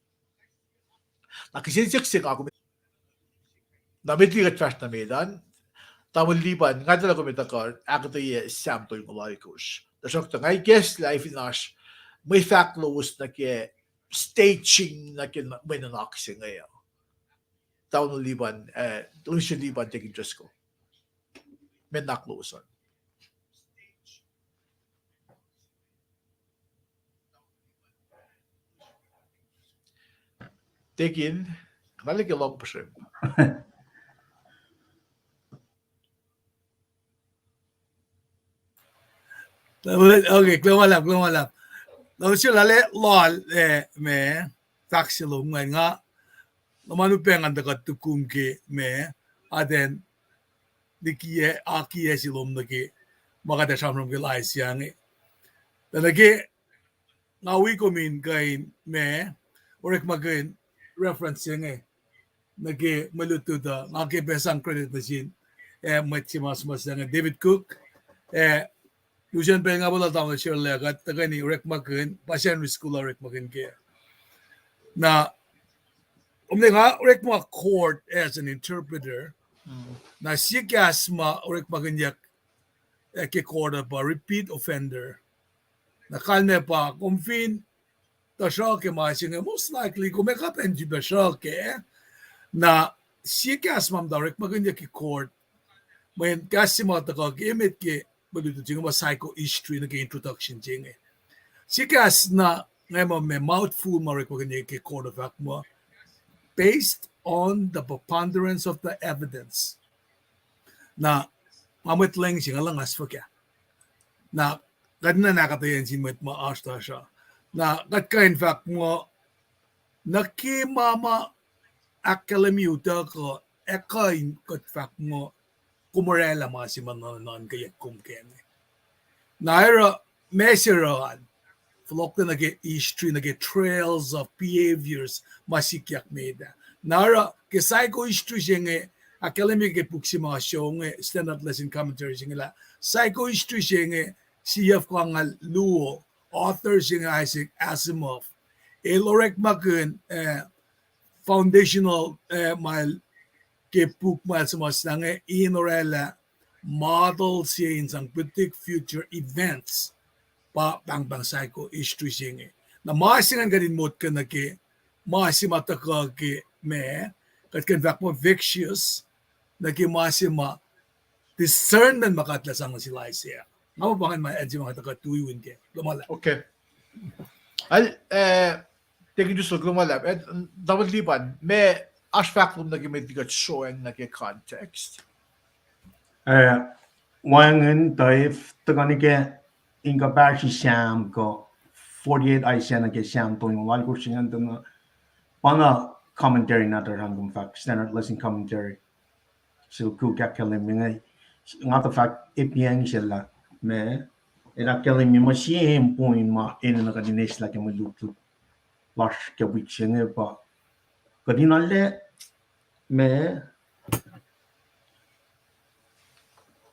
Na kihsen siyuck se nga kom-, na met liki kuht fahsr nuh met an, Tamuhlwel Lipan, nga etuh lah kom tuhkuh ahkuhtweyac Sam tolngoul alkosr. Tuhsruhktuh nga ikacslah fin oasr mwe fahk lowos nuh ke staging nuh ke mwe nuhnak se inge uh. Tamuhlwel Lipan, eh, Lucian Lipan, Deacon Driscoll. Mwe nuhnak lowos an. Deacon, nga liki lohng puhsrem. Okay, kuloh ma luhlahp, kuloh ma luhlahp. Na, sel lale loal, eh, me, fahk se lom ingacn nga, na ma upac ngan tuhkuh tukum ke me, atacn likiyac, akiyac se lom nuh ke ma kuht ac sramsram ke laisyang inge. Tuh nuh ke nga wi kom in kuh in me, orekmakihn reference se inge nuh ke mwe lutlut uh, nga ke pac sang credit nuh sin, eh, mwet se ma suhmuhslah inge, David Cook, eh, lusen pacl nga puhla tamuhlwel Sherle, kuht tuhkweni orekmakihn, pa Sacnri School uh orekmakihn ke. Na, kom liye nga orekma court as an interpreter. Na sie kahs ma orekmakihnyuck, eh, ke court uh pa repeat offender. Na kalmac pa kom fin tuhsruhk ke ma se inge, most likely kom ac kuh pac in sifilpac sruhk kac. Na sie kahs ma muhta orekmakihnyuck ke court, mweyen kahs se ma tuhkuh ke emet ke mwe lutlut se inge pa psychohistory nuh ke introduction se inge. Sie kahs na nga muh ma mouthful ma orekmakihnyuck ke court uh fahk muh, based on the preponderance of the evidence. Na, ma mwet leng se inge luhngas fuhkah. Na, kuht nuhnak ahkuhtweyac sin mwet ma oasr tuhsruhk. Na, kuht kuh in fahk muh, nuh ke ma ma ahkkahlwemye utuckuh, ac kuh in kuht fahk muh, kom orwaclah ma se ma nuhnuhnkweyuck kom kac. Na oruh, ma se oruh an, fohlohklac nuh ke history, nuh ke trails of behaviors ma sikyak met ah. Na oruh ke psychohistory se inge, ahkkahlwemye ke puk se ma song inge, Standard Lesson Commentary se inge lah psychohistory se inge, siyuck angngaul luo, author se inge Isaac Asimov. El orekmakihn, eh, foundational, eh, ma el ke puk ma el suhmuhslah inge in orwaclah model se in sang predict future events. Pa pahngpahng psychohistory se inge. Na ma se ingacn kuht in motko nuh ke ma se ma tuhkuh ke ma, kuht kuh in fahk muh vicious, nuh ke ma se ma discernment ma kuht lah sang nuh sel Isaiah. Nga muh pa ingacn ma acn se ma kuht tuhkuh tuiwin kac. Kuloh ma luhlahp. Okay. Al, eh, Deacon Driscoll, kuloh ma luhlahp. Eh, Tamuhlwel Lipan, ma oasr fahk lom nuh ke met liki kuht sroang nuh ke context? Eh, wacngihn tuh tuhkuh nuh ke in kuhpahsri Sam kuh forty-eight Isaiah nuh ke Sam tolngoul alkosr se ingacn, tuh na pa na commentary nahtuhsr an kom fahk, Standard Lesson Commentary. sel Cook ahkkahlwemye inge. Nga tuh fahk epiyang sel lah, ma, el ahkkahlwemye ma sie aim point ma enenuh kuht in eislah ke mwe lutlut lasr ke wik se inge pa, kuht in arlac, ma,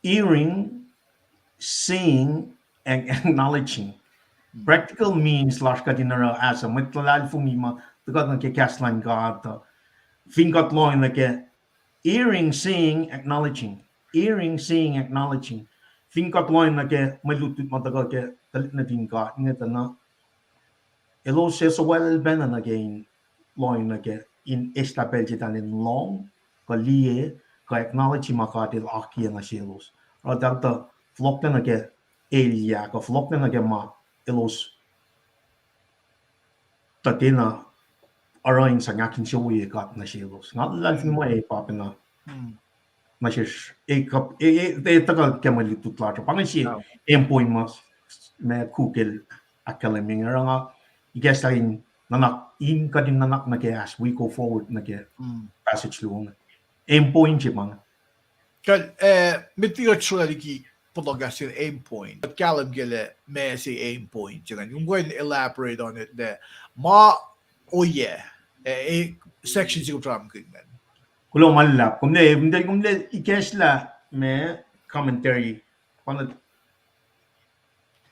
hearing, seeing, and acknowledging. Practical means lasr kuht in oruh as a mwet luhlahlfongi ma tuhkuh nuh ke kahs luhn God uh, fin kuht lohng nuh ke hearing, seeing, acknowledging. Hearing, seeing, acknowledging. Fin kuht lohng nuh ke mwe lutlut ma tuhkuh ke tuhlihk nuhtin God inge tuh na, elos ac suhwaclah pacna nuh ke in lohng nuh ke in eslah pacl se eltahl in lohng, kuh liye, kuh acknowledge ma God El akiyac nuh selos. Oruh eltahl tuh fohlohklac nuh ke elyah, kuh fohlohklac nuh ke ma elos tuh tiacna oruh in sang ahkinsewowoye God nuh selos. Nga luhlahlfongi ma pa pacna nuh sesr, e, e, e tuhkuh ke mwe lutlut lasr uh. Pa inge sie aim point ma, ma Cook el ahkkahlwemye inge, oruh nga ikacslah in nuhnak in kuht in nuhnak nuh ke as we go forward nuh ke passage luo inge. Aim point se pa inge. Kuh, eh, met liki kuht srolah liki fohlohk kahs in aim point, kuht kahlwem ke lah ma se aim point se ingacn. Kom kuh in elaborate on it lah ma ohiyac, eh, section se kom sramsramkihn ingacn. Kuloh ma luhlahp. Kom liye, kom liye, kom liye ikacslah ma commentary. Pa inge,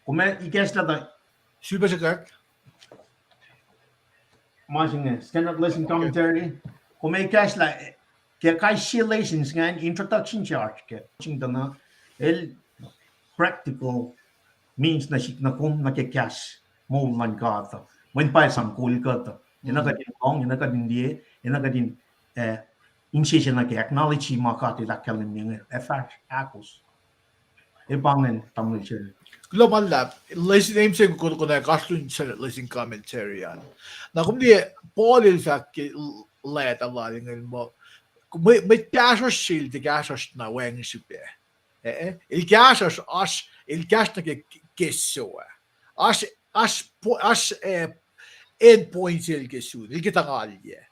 kom liye ikacslah tuh, sifilpac sukwack ma se inge, Standard Lesson Commentary. Kom liye ikacslah, ke kais sie lessons ingacn, introduction se oasr ke, sing tuh na, el practical means nuh sihk nuh kom nuh ke kahs moul luhn God uh. Mweyen pa sang kol kuht uh, enenuh kuht in lohng, enenuh kuht in liye, enenuh kuht in, eh, insese nuh ke acknowledge ma God El ahkkahlwemye inge, ac fahsr ahkos. E pa ingacn, tamuhlwel Seri. Kuloh ma luhlahp, lesson aim se kuh konwacack oasr lun Standard Lesson Commentary an. Na kom liye Paul el fahk ke leta lal ingacn muh, mwe, mwet kahsruhsr sel tiac kahsruhsr na wacngihn srihpac. Eh, el kahsruhsr oasr, el kahsruhsr nuh ke, ke soa. Oasr, oasr, oasr, eh, end point sel ke sun, el ke tuhngalyac.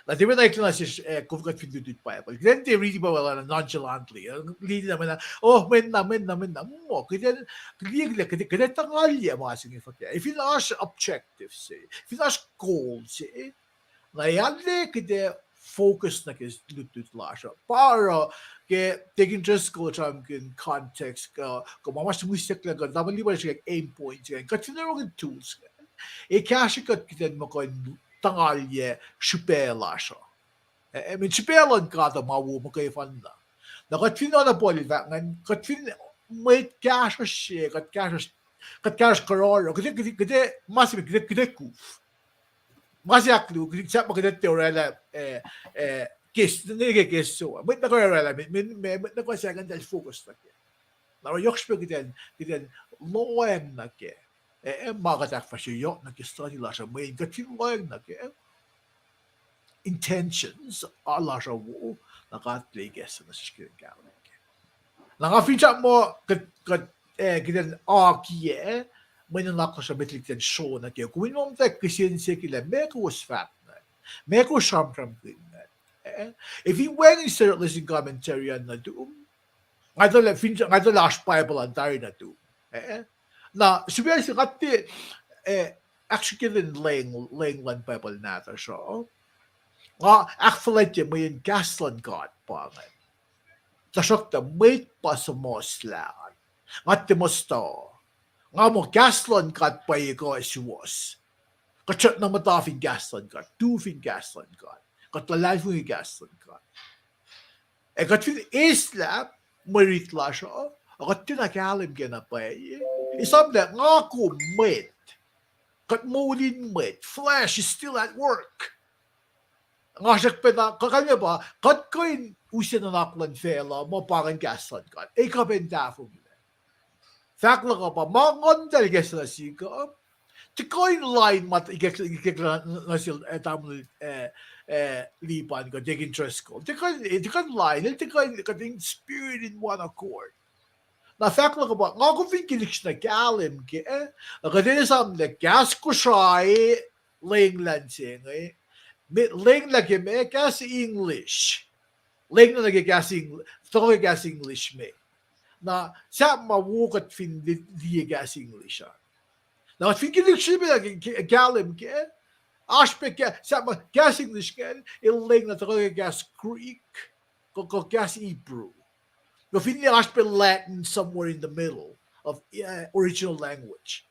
Na tiac pacna eklac nuh sesr, eh, kom kuht fin lutlut Bible. Kuht in tiac riti Bible nonchalantly. Lina mwena, oh, mwena, mwena, mwena. Muh, kuht in, kuht in, kuht in tuhngalyac ma se inge fuhkah. Fin oasr objective se, fin oasr goal se, na ac arlac kuht ac focus nuh ke lutlut lasr uh. Pa oruh ke Deacon Driscoll sramsramkihn context kuh, kuh ma ma mihsacklac kuh, tamuhlwel Lipan srihk aim point se ingacn, kuht fin oruh tools ingacn, ac kahsrwe kuht kuht in muh kuh in tuhngalyac srihpac lasr uh. Eh, eh, mweyen srihpac luhn God uh ma wo muhkwena. Na kuht fin oacna Paul el fahk ingacn, kuht fin mwet kahsruhsr se, kuht kahsruhsr, kuht kahsruhsr kuroruh, kuht, kuht, kuht, ma se, kuht, kuht kuf. Ma se ahkluo, kuht sahp ma kuht tiac orwaclah, eh, eh, case, ne ke case so. Mwet nuh kwewa orwaclah, mwet, mwet, mwet nuh kwewa sahngweng eltahl focus nuh ke. Na oruh yohk srihpac kuht in, kuht in lohacng nuh ke, eh, eh, ma kuht ahkfahsrye yohk nuh ke study lasr uh, mweyen kuht fin lohacng nuh ke intentions, a lasr uh wo, na God El ikacslah nuh sesr kuht in kahlwem ke. Na nga finsrak muh kuht, kuht, eh, kuht in akiyac, mwe nuhnak lasr uh met liki kuht in sro nuh ke. Kom in muh muhta kihsen se ke lah meac kowos fahk ingacn, meac kowos sramsramkihn ingacn. Eh, eh. Fin wacngihn Standard Lesson Commentary an nuhtum, nga etuh lah fin, nga etuh lah oasr Bible an tari nuhtum. Eh, eh. Na srihpac se nga tiac, eh, actually ke lwen leng, leng luhn Bible nahtuhsr uh, nga ahkfuhlwactye mweyen kahs luhn God pa ingacn. Tuhsruhktuh mwet pa suhmuhslah an. Nga tiac muhta. Nga muh kahs luhn God pwacye kuh suwohs. Kuht srackna muhta fin kahs luhn God, tu fin kahs luhn God. Kuht luhlahlfongi kahs luhn God. Ac kuht fin eislah mwe rit lasr uh, kuht tiacna kahlwem ke na pwacye. Esam lah nga kom mwet. Kuht moul in mwet. Flesh is still at work. Nga srackpacna, kalmac pa, kuht kuh in use nuhnak luhn facluh muh pa ingacn kahs luhn God. Ac kuh pac in tahfonglac. Fahk luhk uh pa ma Nguhn Muhtahl ikacslah nuh sihk uh, tiac kuh in lain ma ikacslah nuh sel, eh, tamuhlwel, eh, eh, Lipan kuh Deacon Driscoll. Tiac kuh in, tiac kuh in lain, el tiac kuh in, kuht in spirit in one accord. Na fahk luhk uh pa, nga kom fin ke lihksreni kahlwem ke, na kuht in esamlah kahs Kosrae, lenglah se inge, met lenglah ke meac, kahs English. Lengna nuh ke kahs Eng-, tuhkuh ke kahs English me. Na sahp ma wo kuht fin li-, liye kahs English an. Na kuht fin ke dictionary me ke, ke, kahlwem ke, oasr pac ke, sahp ma kahs English ingacn, el lengna tuhkuh ke kahs Greek, kuh, kuh kahs Hebrew. Kuh finne oasr pac Latin somewhere in the middle of, uh, original language.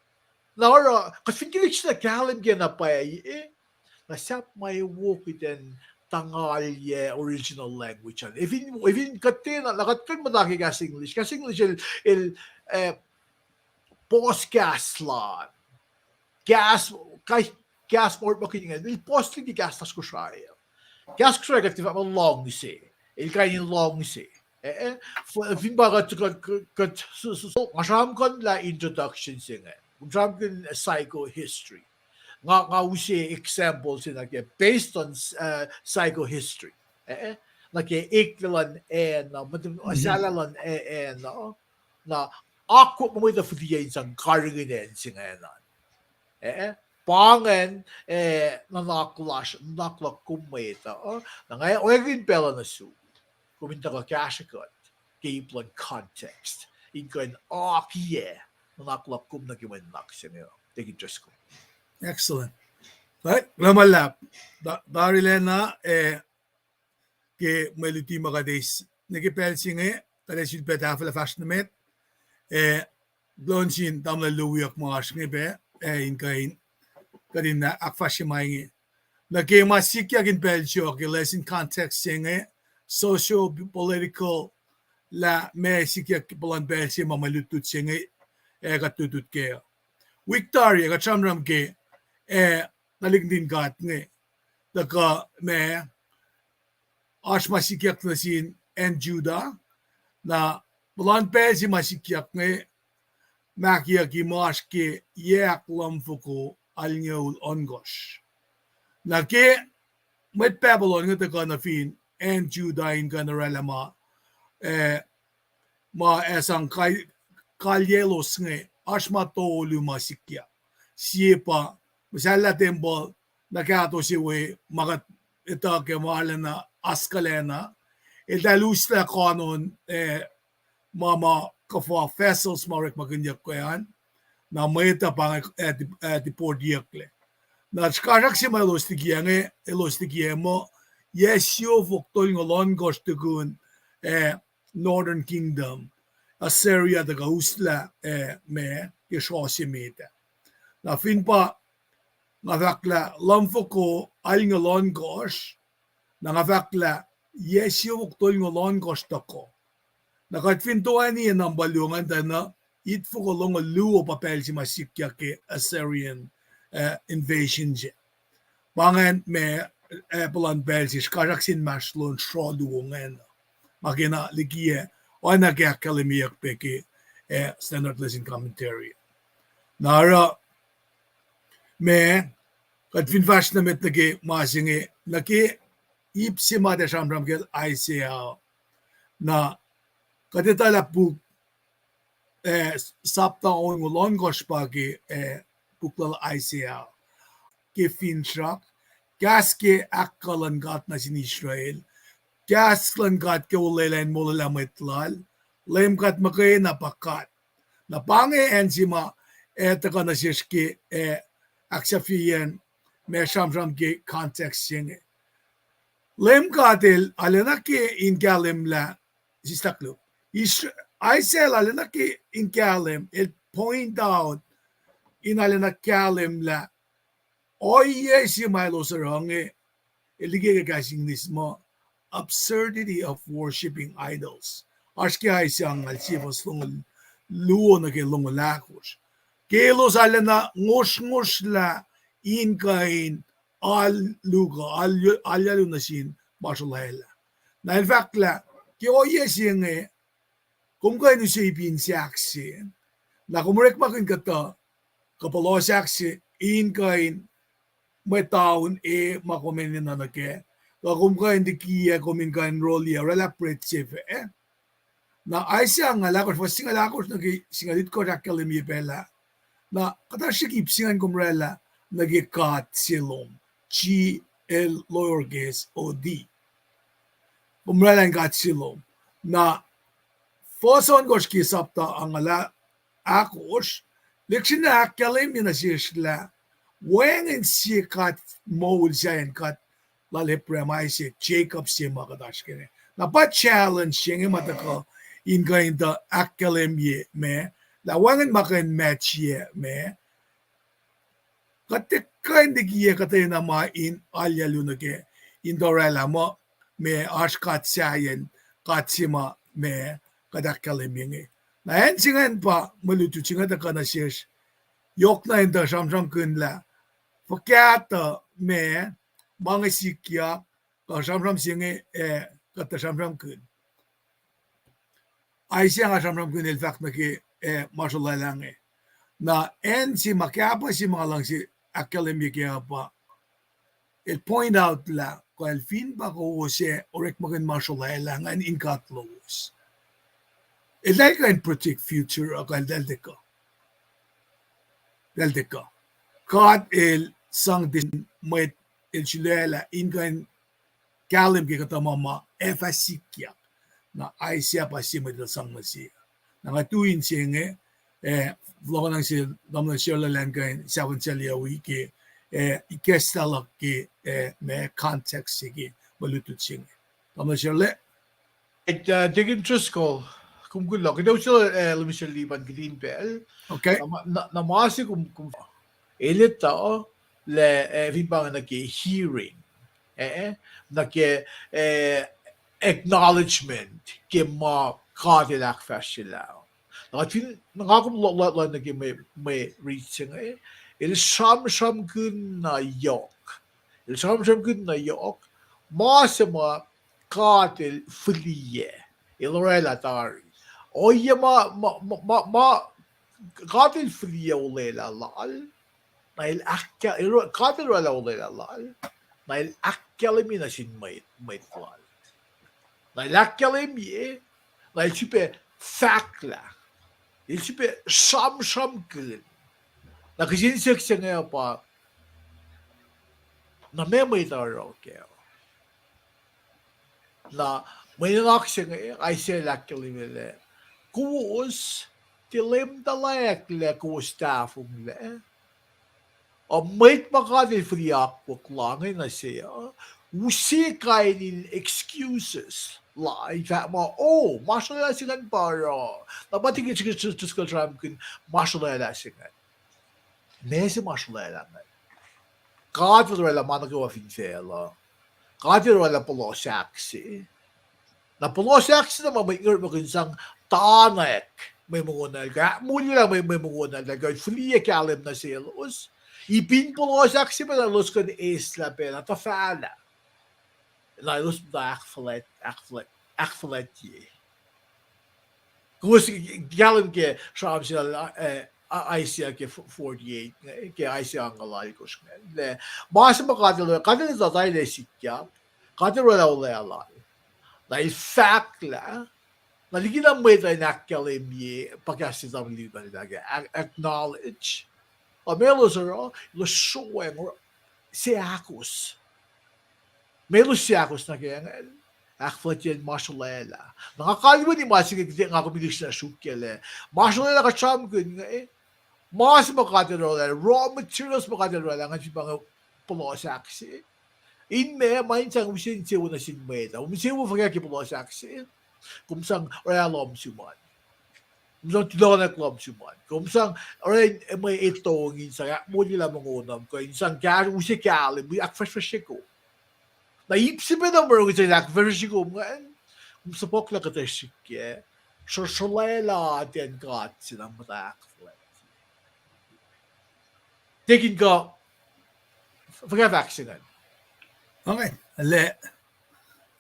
Na oruh, kuht fin ke dictionary kahlwem ke na pwacye, na sahp ma wo kuht in tangalye original language an. If in, if in kuhtwena, na kuht kuh in muhta ke kahs English. Kahs English el, el, eh, puhs kahs lal. Kahs, ka-, kahs ma orekmakihn ingacn, el puhs liki kahs lasr Kosrae. Kahs Kosrae kuht tiac fahk muh luhngse. El kain in luhngse. Eh, eh, f-, fin pa kuht, kuht, kuht, kuht, s-, s-, s-, nga sramsramkihn lah introduction se inge. Nga sramsramkihn psychohistory. Nga, nga use example se nuh ke based on, uh, psychohistory. Eh, eh, nuh ke eklac luhn acn, uh, mut-, uh, sahlah luhn a-, acn, uh, na akwuck ma mwet uh fihliyac in sang karihngihn acn se ingacn an. Eh, eh, pa ingacn, eh, nuhnak lasr, nuhnak luhk kom mwet uh, na nga oacna in pacl uh nuh sum, kom in tuhkuh kahsrwe kuht ke ip luhn context in kuh in akiyac nuhnak luhk kom nuh ke mwe nuhnak se inge. Take it, Driscoll. Excellent. Right? Kuloh ma luhlahp. Ta-, tarilacna, eh, ke mwe luti ma kuht eis nuh ke pacl se inge, kuht ac sulpac tahfwelah fahsr nuh met, eh, kuloh nuh sin tamuhlwel Lewiyuck ma oasr inge pac, eh, in kuh in, kuht in ahkfahsrye ma inge. Nuh ke ma sikyak in pacl se ke lesson context se inge, socio-political, lah ma sikyak puhlan pacl se ma mwe lutlut se inge, eh, kuht lutlut kac. Wik tari ah kuht sramsram ke, eh, tuhlihk nuhtin God inge, tuhkuh ma oasr ma sikyak nuh sin acn Judah, na puhlan pacl se ma sikyak inge, ma kiyuhki ma oasr ke yac ahkluhmfoko alngoul ohnkohsr. Na ke mwet Babylon inge tuhkuh nuh fin acn Judah in kuh in oraclah ma, eh, ma ac sang kal-, kalyaclos inge, oasr ma tolu ma sikyak. Sie pa, muhsahllah tempuhl, na kahto se we, ma kuht etuh ke ma arulacna oaskuhlacna, eltahl uslah koanon, eh, ma, ma kuhfa vessels ma orekmakihnyuck an, na mwet uh pa inge, eh, dep-, eh, deportyucklac. Na srihkasrak se ma elos liki inge, elos liki muh, yac siofok tolngoul ohnkohsr tukun, eh, Northern Kingdom, Assyria tuhkuh uslah, eh, ma ke srohse met ah. Na fin pa nga fahk lah luhmfoko alngoul ohnkohsr, na nga fahk lah yac siofok tolngoul ohnkohsr tohkoh. Na kuht fin toeni ac nampa luo ingacn tuh na itfoko longoul luo pa pacl se ma sikyak ke Assyrian, eh, invasion se. Pa ingacn ma, eh, puhlan pacl se srihkasrak se inmahsrlon sro luo ingacn. Ma kena likiyac, oacna ke ahkkahlwemyeyuck pac ke, eh, Standard Lesson Commentary. Na oruh, ma, kuht fin fahsr nuh met nuh ke ma se inge, nuh ke ip se ma tiac sramsram kacl Isaiah, na kuht etuh lah puk, eh, sapta onngoul ohnkohsr pa ke, eh, puk lal Isaiah. Ke finsrak, kahs ke ahkkuh luhn God nuh sin Israel, kahs luhn God ke olwelah in molwelah mwet lal, Leum God muhkwena pa God. Na pa inge acn se ma, eh, tuhkuh nuh sesr ke, eh, ahksahfyeyacn ma sramsram ke context se inge. Leum God El arulacna ke in kahlwem lah, sislah koluk, Isra-, Isaiah arulacna ke in kahlwem, el point out, in arulacna kahlwem lah ohiyac se ma elos oruh inge, el liki ke kahs English muh absurdity of worshipping idols. Oasr ke Isaiah ngal sie fuhs longoul luo nuh ke longoul ahkosr. Ke elos arulacna ngosrngosrlah in kuh in alu kuh, alu-, alu nuh sin ma sruhlwaclah. Na el fahk lah, ke ohiyac se inge, kom kuh in use ipin sahk se, na kom orekmakihn kuhtuh, kuh puhlohsahk se, in kuh in mwe taun e ma kom enenuh nuh kac, kuh kom kuh in tikiyac kom in kuh in roliyac oraclah pret se fac. Na Isaiah singucul ahkosr, fuhs singucul ahkosr nuh ke singucul itkohsr ahkkahlwemye pac lah, na kuhtasrihk ip se ingacn kom oraclah nuh ke God se lom, G L lowercase o D. Kom oraclah in God se lom. Na, fohs ohnkohsr ke sapta angngaul ahkosr, lihksreni ahkkahlwemye nuh sesr lah wacngihn sie God moul sahyacn God lal Abraham, Isaac, Jacob se ma kuht oasr ke inge. Na pa challenge se inge ma tuhkuh in kuh in tuh ahkkahlwemye ma, lah wacngihn ma kuh in match-ye ma, kuht tiac kuh in likiyac kuhtwena ma in alu nuh ke, in tuh oraclah muh, ma oasr God sahyacn, God se ma, ma, kuht ahkkahlwemye inge. Na acn se ingacn pa mwe lutlut se inge tuhkuh nuh sesr, yohkna in tuh sramsramkihn lah, fuhkah tuh ma, ma inge sikyak, kuh sramsram se inge, eh, kuht tuh sramsramkihn. Isaiah nga sramsramkihn el fahk nuh ke, eh, ma srolwaclah inge. Na acn se ma kahpah se ma nga luhngse ahkkahlwemye kac uh pa, el point out lah kuh el fin pa kowos ac orekmakihn ma srolwaclah ingacn in God lowos, el tiac kuh in predict future uh, kuh el tiac kuh. El tiac kuh. God el sang tin mwet el sulaclah in kuh in kahlwem ke kuhtuh ma ma ac fah sikyak. Na Isaiah pa sie mwet el sang nuh se. Na nga tui inse inge, eh, lohng nuh se, tamuhlwel Sharla, lah in kuh in sahfahsryelah wi ke, eh, ikacslah luhk ke, eh, ma context se ke mwe lutlut se inge. Tamuhlwel Sharla? Deacon Driscoll, kom kuloh. Kuht ac uslah, eh, Lemisel Lipan kihtin pacl. Na ma se kom, kom, el etuh lah, eh, fin pa inge nuh ke hearing, eh, nuh ke, eh, acknowledgement ke ma God el ahkfahsryelah. Na kuht fin, nga kom lo-, lo-, lohng nuh ke mwe, mwe riti se inge, el sramsramkihn na yohk. El sramsramkihn na yohk ma se ma God el fihliyac, el oraclah tari. Ohiyac ma, ma, ma, ma, ma God el fihliyac olwelah lal, na el ahkka-, el, God el oraclah olwelah lal, na el ahkkahlwemye nuh sin mwet, mwet lal. Na el ahkkahlwemye, na el sifilpac fahklah. El sifilpac sramsramkihn. Na kihsen siyuck se inge pa, na meac mwet oruh kac? Na mwe nuhnak se inge, Isaiah el ahkkahlwemye lah, kowos tiac leum tuhlac lah kowos tahfonglac. Uh, mwet ma God el fihliyac akwuck la inge nuh se uh, use kain in excuses la, in fahk muh, oh, ma srolwaclah se ingacn pa oruh. Na pa Deacon Driscoll el sramsramkihn ma srolwaclah se ingacn. Meac se ma srolwaclah ingacn? God el oraclah ma nuh kwewa fin facluh. God el oraclah puhlos ahkse. Na puhlos ahkse na ma mwet inge orekmakihn sang tanwack mwe mongo nal, kuh ahkmoulyaclah mwe, mwe mongo nal, kuh fihliyac kahlwem nuh selos. Ipin puhlos ahkse pacna elos kuh in eislah pacna tuhfahlah. Na elos muhta ahkfuhlwact, ahkfuhlwact, ahkfuhlwactye. Kowos kahlwem ke sramsram se lal, eh, Isaiah ke forty-eight, ke Isaiah angngaul alkosr ingacn. Lah, ma se ma God el, God el etuh lah el ac sikyak, God el oraclah olwelah lal. Na el fahklah, na likina mwet uh in ahkkahlwemye, pa kahs se tamuhlwel Lipan el fahk, ac-, acknowledge. Ac meac elos oruh, elos sroacng, seahkos. Meac elos seahkos nuh ke ingacn? Ahkfuhlwactye ma srolwaclah. Na nga kalweni ma se inge, nga kom ilihksreni sruokyac lah ma srolwaclah kuht sramsramkihn inge, ma se ma God el oraclah, raw materials ma God el oraclah, nga fin pa inge puhlos ahkse. In meac, ma in sang use insewowo nuh sin mwet uh, insewowo fuhkah ke puhlos ahkse? Kom sang oraclah lohm sum an. Kom sang tulohnak lohm sum an. Kom sang oraclah mwe etong in sang ahkmoulyaclah mongo nuhm, kuh in sang kah-, use kahlwem, ahkfahsrfahsrye kom. Na ip se pacna mura in sang ahkfahsrfahsrye kom ingacn, kom suhpuhklah kuhtuh srihk ke sro-, srolwaclah atacn God se na muhta ahkfuhlwact. Tekin kuh, fuhkah fahk se ingacn? Okay, lah,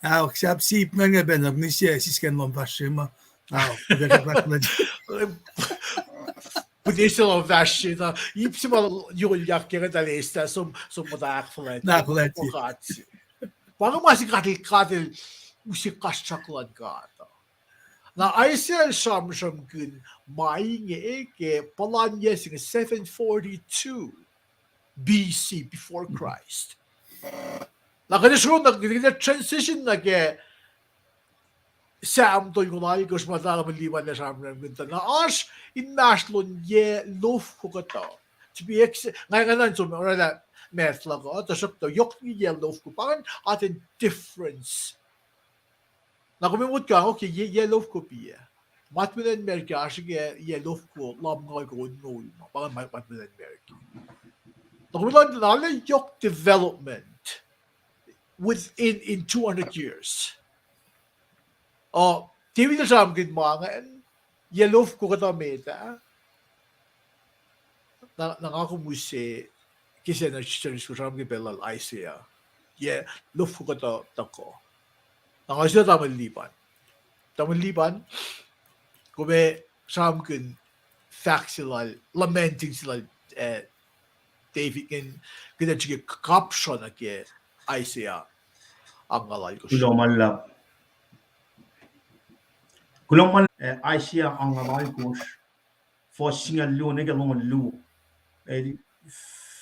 ah, sahp sip ingacn inge pacna, nise sisken lohm fahsr ma. Ah, put ese lohm fahsr na, ip se ma yohk ke inge tahl eis lah som, som muhta ahkfuhlwact, ahkfuhlwact. Pa inge ma se God el, God el use kasrkuhsrak luhn God. Na Isaiah el sramsramkihn ma inge ke puhlan yac se inge seven forty-two B C, before Christ. Na kuht ac sro na, kuht ac transition nuh ke Sam tolngoul alkosr ma tamuhlwel Liban el sramsramkihn tuh na oasr inmahsrlon yac lofko kuhtuh. To be ex-, nga, nga nuhnkuh som orwaclah math luhk uh, tuhsruhktuh yohk yac lofko, pa ingacn atacn difference. Na kom in motko, okay, yac, yac lofko piac. Matwacn America oasr ke yac lofko lumngaul ke onngoul ma, pa ingacn ma-, matwacn America. Na kom in lohng tuh na lah yohk development within, in two hundred years. Uh, David el sramsramkihn ma ingacn, yac lofko kuhtuh met ah. Na, na nga kom use, kihsen na Sunday school sramsramkihn pacl lal Isaiah. Yac lofko kuhtuh tuhkuh. Na nga use tamuhlwel Liban. Tamuhlwel Liban, kom ac sramsramkihn fahk se lal, lamenting se lal, eh, David ingacn, kuht ac srihke kapsrah nuh ke Isaiah angngaul alkosr. Kuloh ma luhlahp. Kuloh ma, eh, Isaiah angngaul alkosr, fuhs singucul luo nuh ke longoul luo. Eh,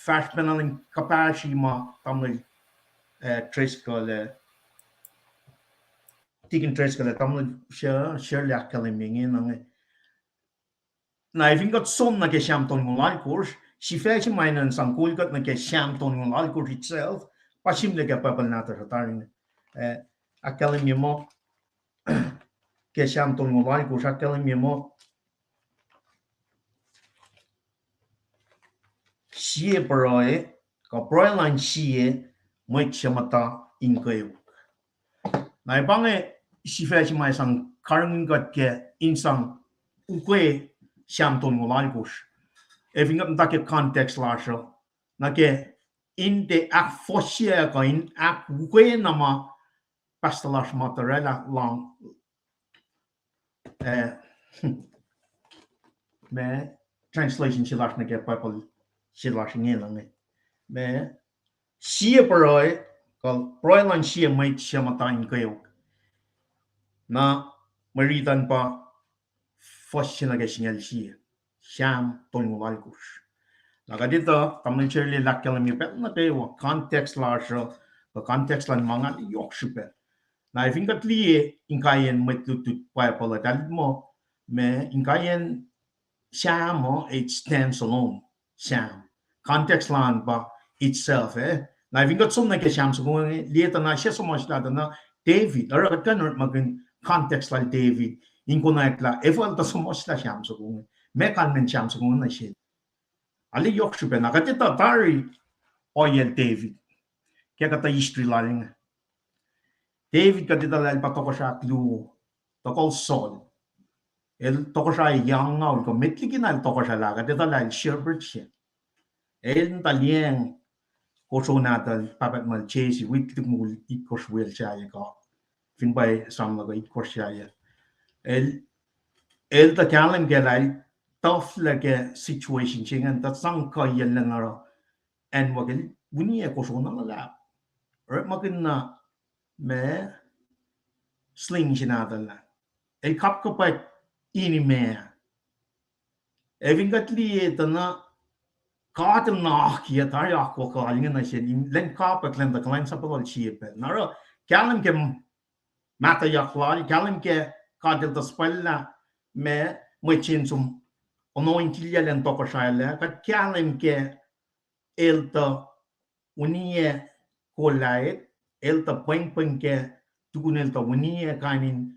fahsr pacna in kuhpahsri ma tamuhlwel, eh, Driscoll, eh, Deacon Driscoll, eh, tamuhlwel Sher-, Shirley ahkkahlwemye inge, na nga Na ac fin kuht som nuh ke Sam tolngoul alkosr, sifac se ma enenuh in sang kol kuht nuh ke Sam tolngoul alkosr itself, pa sihmlac ke Bible nahtuhsr uh tari inge. Eh, ahkkahlwemye muh, ke Sam tolngoul alkosr, ahkkahlwemye muh, sie pruhe, kuh pruhe luhn sie mwet suc muhta in kweok. Na ac pa inge sifac se ma sang karihngihn kuht ke in sang ukwe Sam tolngoul alkosr. Ac fin kuht muhta ke context lasr uh, nuh ke in tiac ahkfohsye kuh in ahkukwe na ma pastor lasr ma tuh oraclah lohng, eh, ma translation se lasr nuh ke Bible se lasr inge, na inge. Ma sie pruhe, kuh pruhe luhn sie mwet suc muhta in kweok. Na mwe rit an pa fuhs se nuh ke singucul sie, Sam tolngoul alkosr. Na kuht etuh, tamuhlwel Shirley el ahkkahlwemye pacl nuh kwewa, context lasr uh, kuh context luhn ma nga yohk srihpac. Na ac fin kuht liye inkaiyacn mwet lutlut Bible uh, eltahl muh, ma inkaiyacn Sam uh, it stands alone. Sam. Context lal an pa itself, eh? Na ac fin kuht som nuh ke Sam soko inge, liye tuh na sie suhmuhslah tuh na David, oruh kuht kuh in orekmakihn context lal David in konwacack lah efuh el tuh suhmuhslah Sam soko inge. Ma kalmacn Sam soko inge nuh sel. Arlac yohk srihpac, na kuht etuh tari ohiyacl David ke kuhtuh history lal inge. David kuht etuh lah el pa tohkohsrah ahkluo, tohkohl Saul. El tohkohsrah yac angngaul kuh met liki na el tohkohsrah lah, kuht etuh lah el shepherd se. El muhta liyacacng kosro nahtuhl, pahpah tuhmwacl Jesse, wi tuhlihk mukul itkohsr wi el sahyac kuh, fin pa esam lah kuh itkohsr sahyac. El, el tuh kahlwem kac lah el tuhflah ke situation se ingacn, tuh sang kuhiyacl lacn oruh acnwuck el uniyac kosro na luhlahp. Orekmakihn na ma sling se nahtuhl ah. El kapkapwack in imac. Ac fin kuht liye tuh na God el na akiyac tari akwuck lal inge nuh sel, lwen kapwack lwen tuh kuhlwacnsapuh lal sie pacl. Na oruh kahlwem ke mahtuhyak lal, kahlwem ke God el tuh suhpwacllah ma mwet se in som anointilyac lwen tohkohsralah, kuht kahlwem ke el tuh uniyac Goliath, el tuh pwengpweng ke tukun el tuh uniyac kain in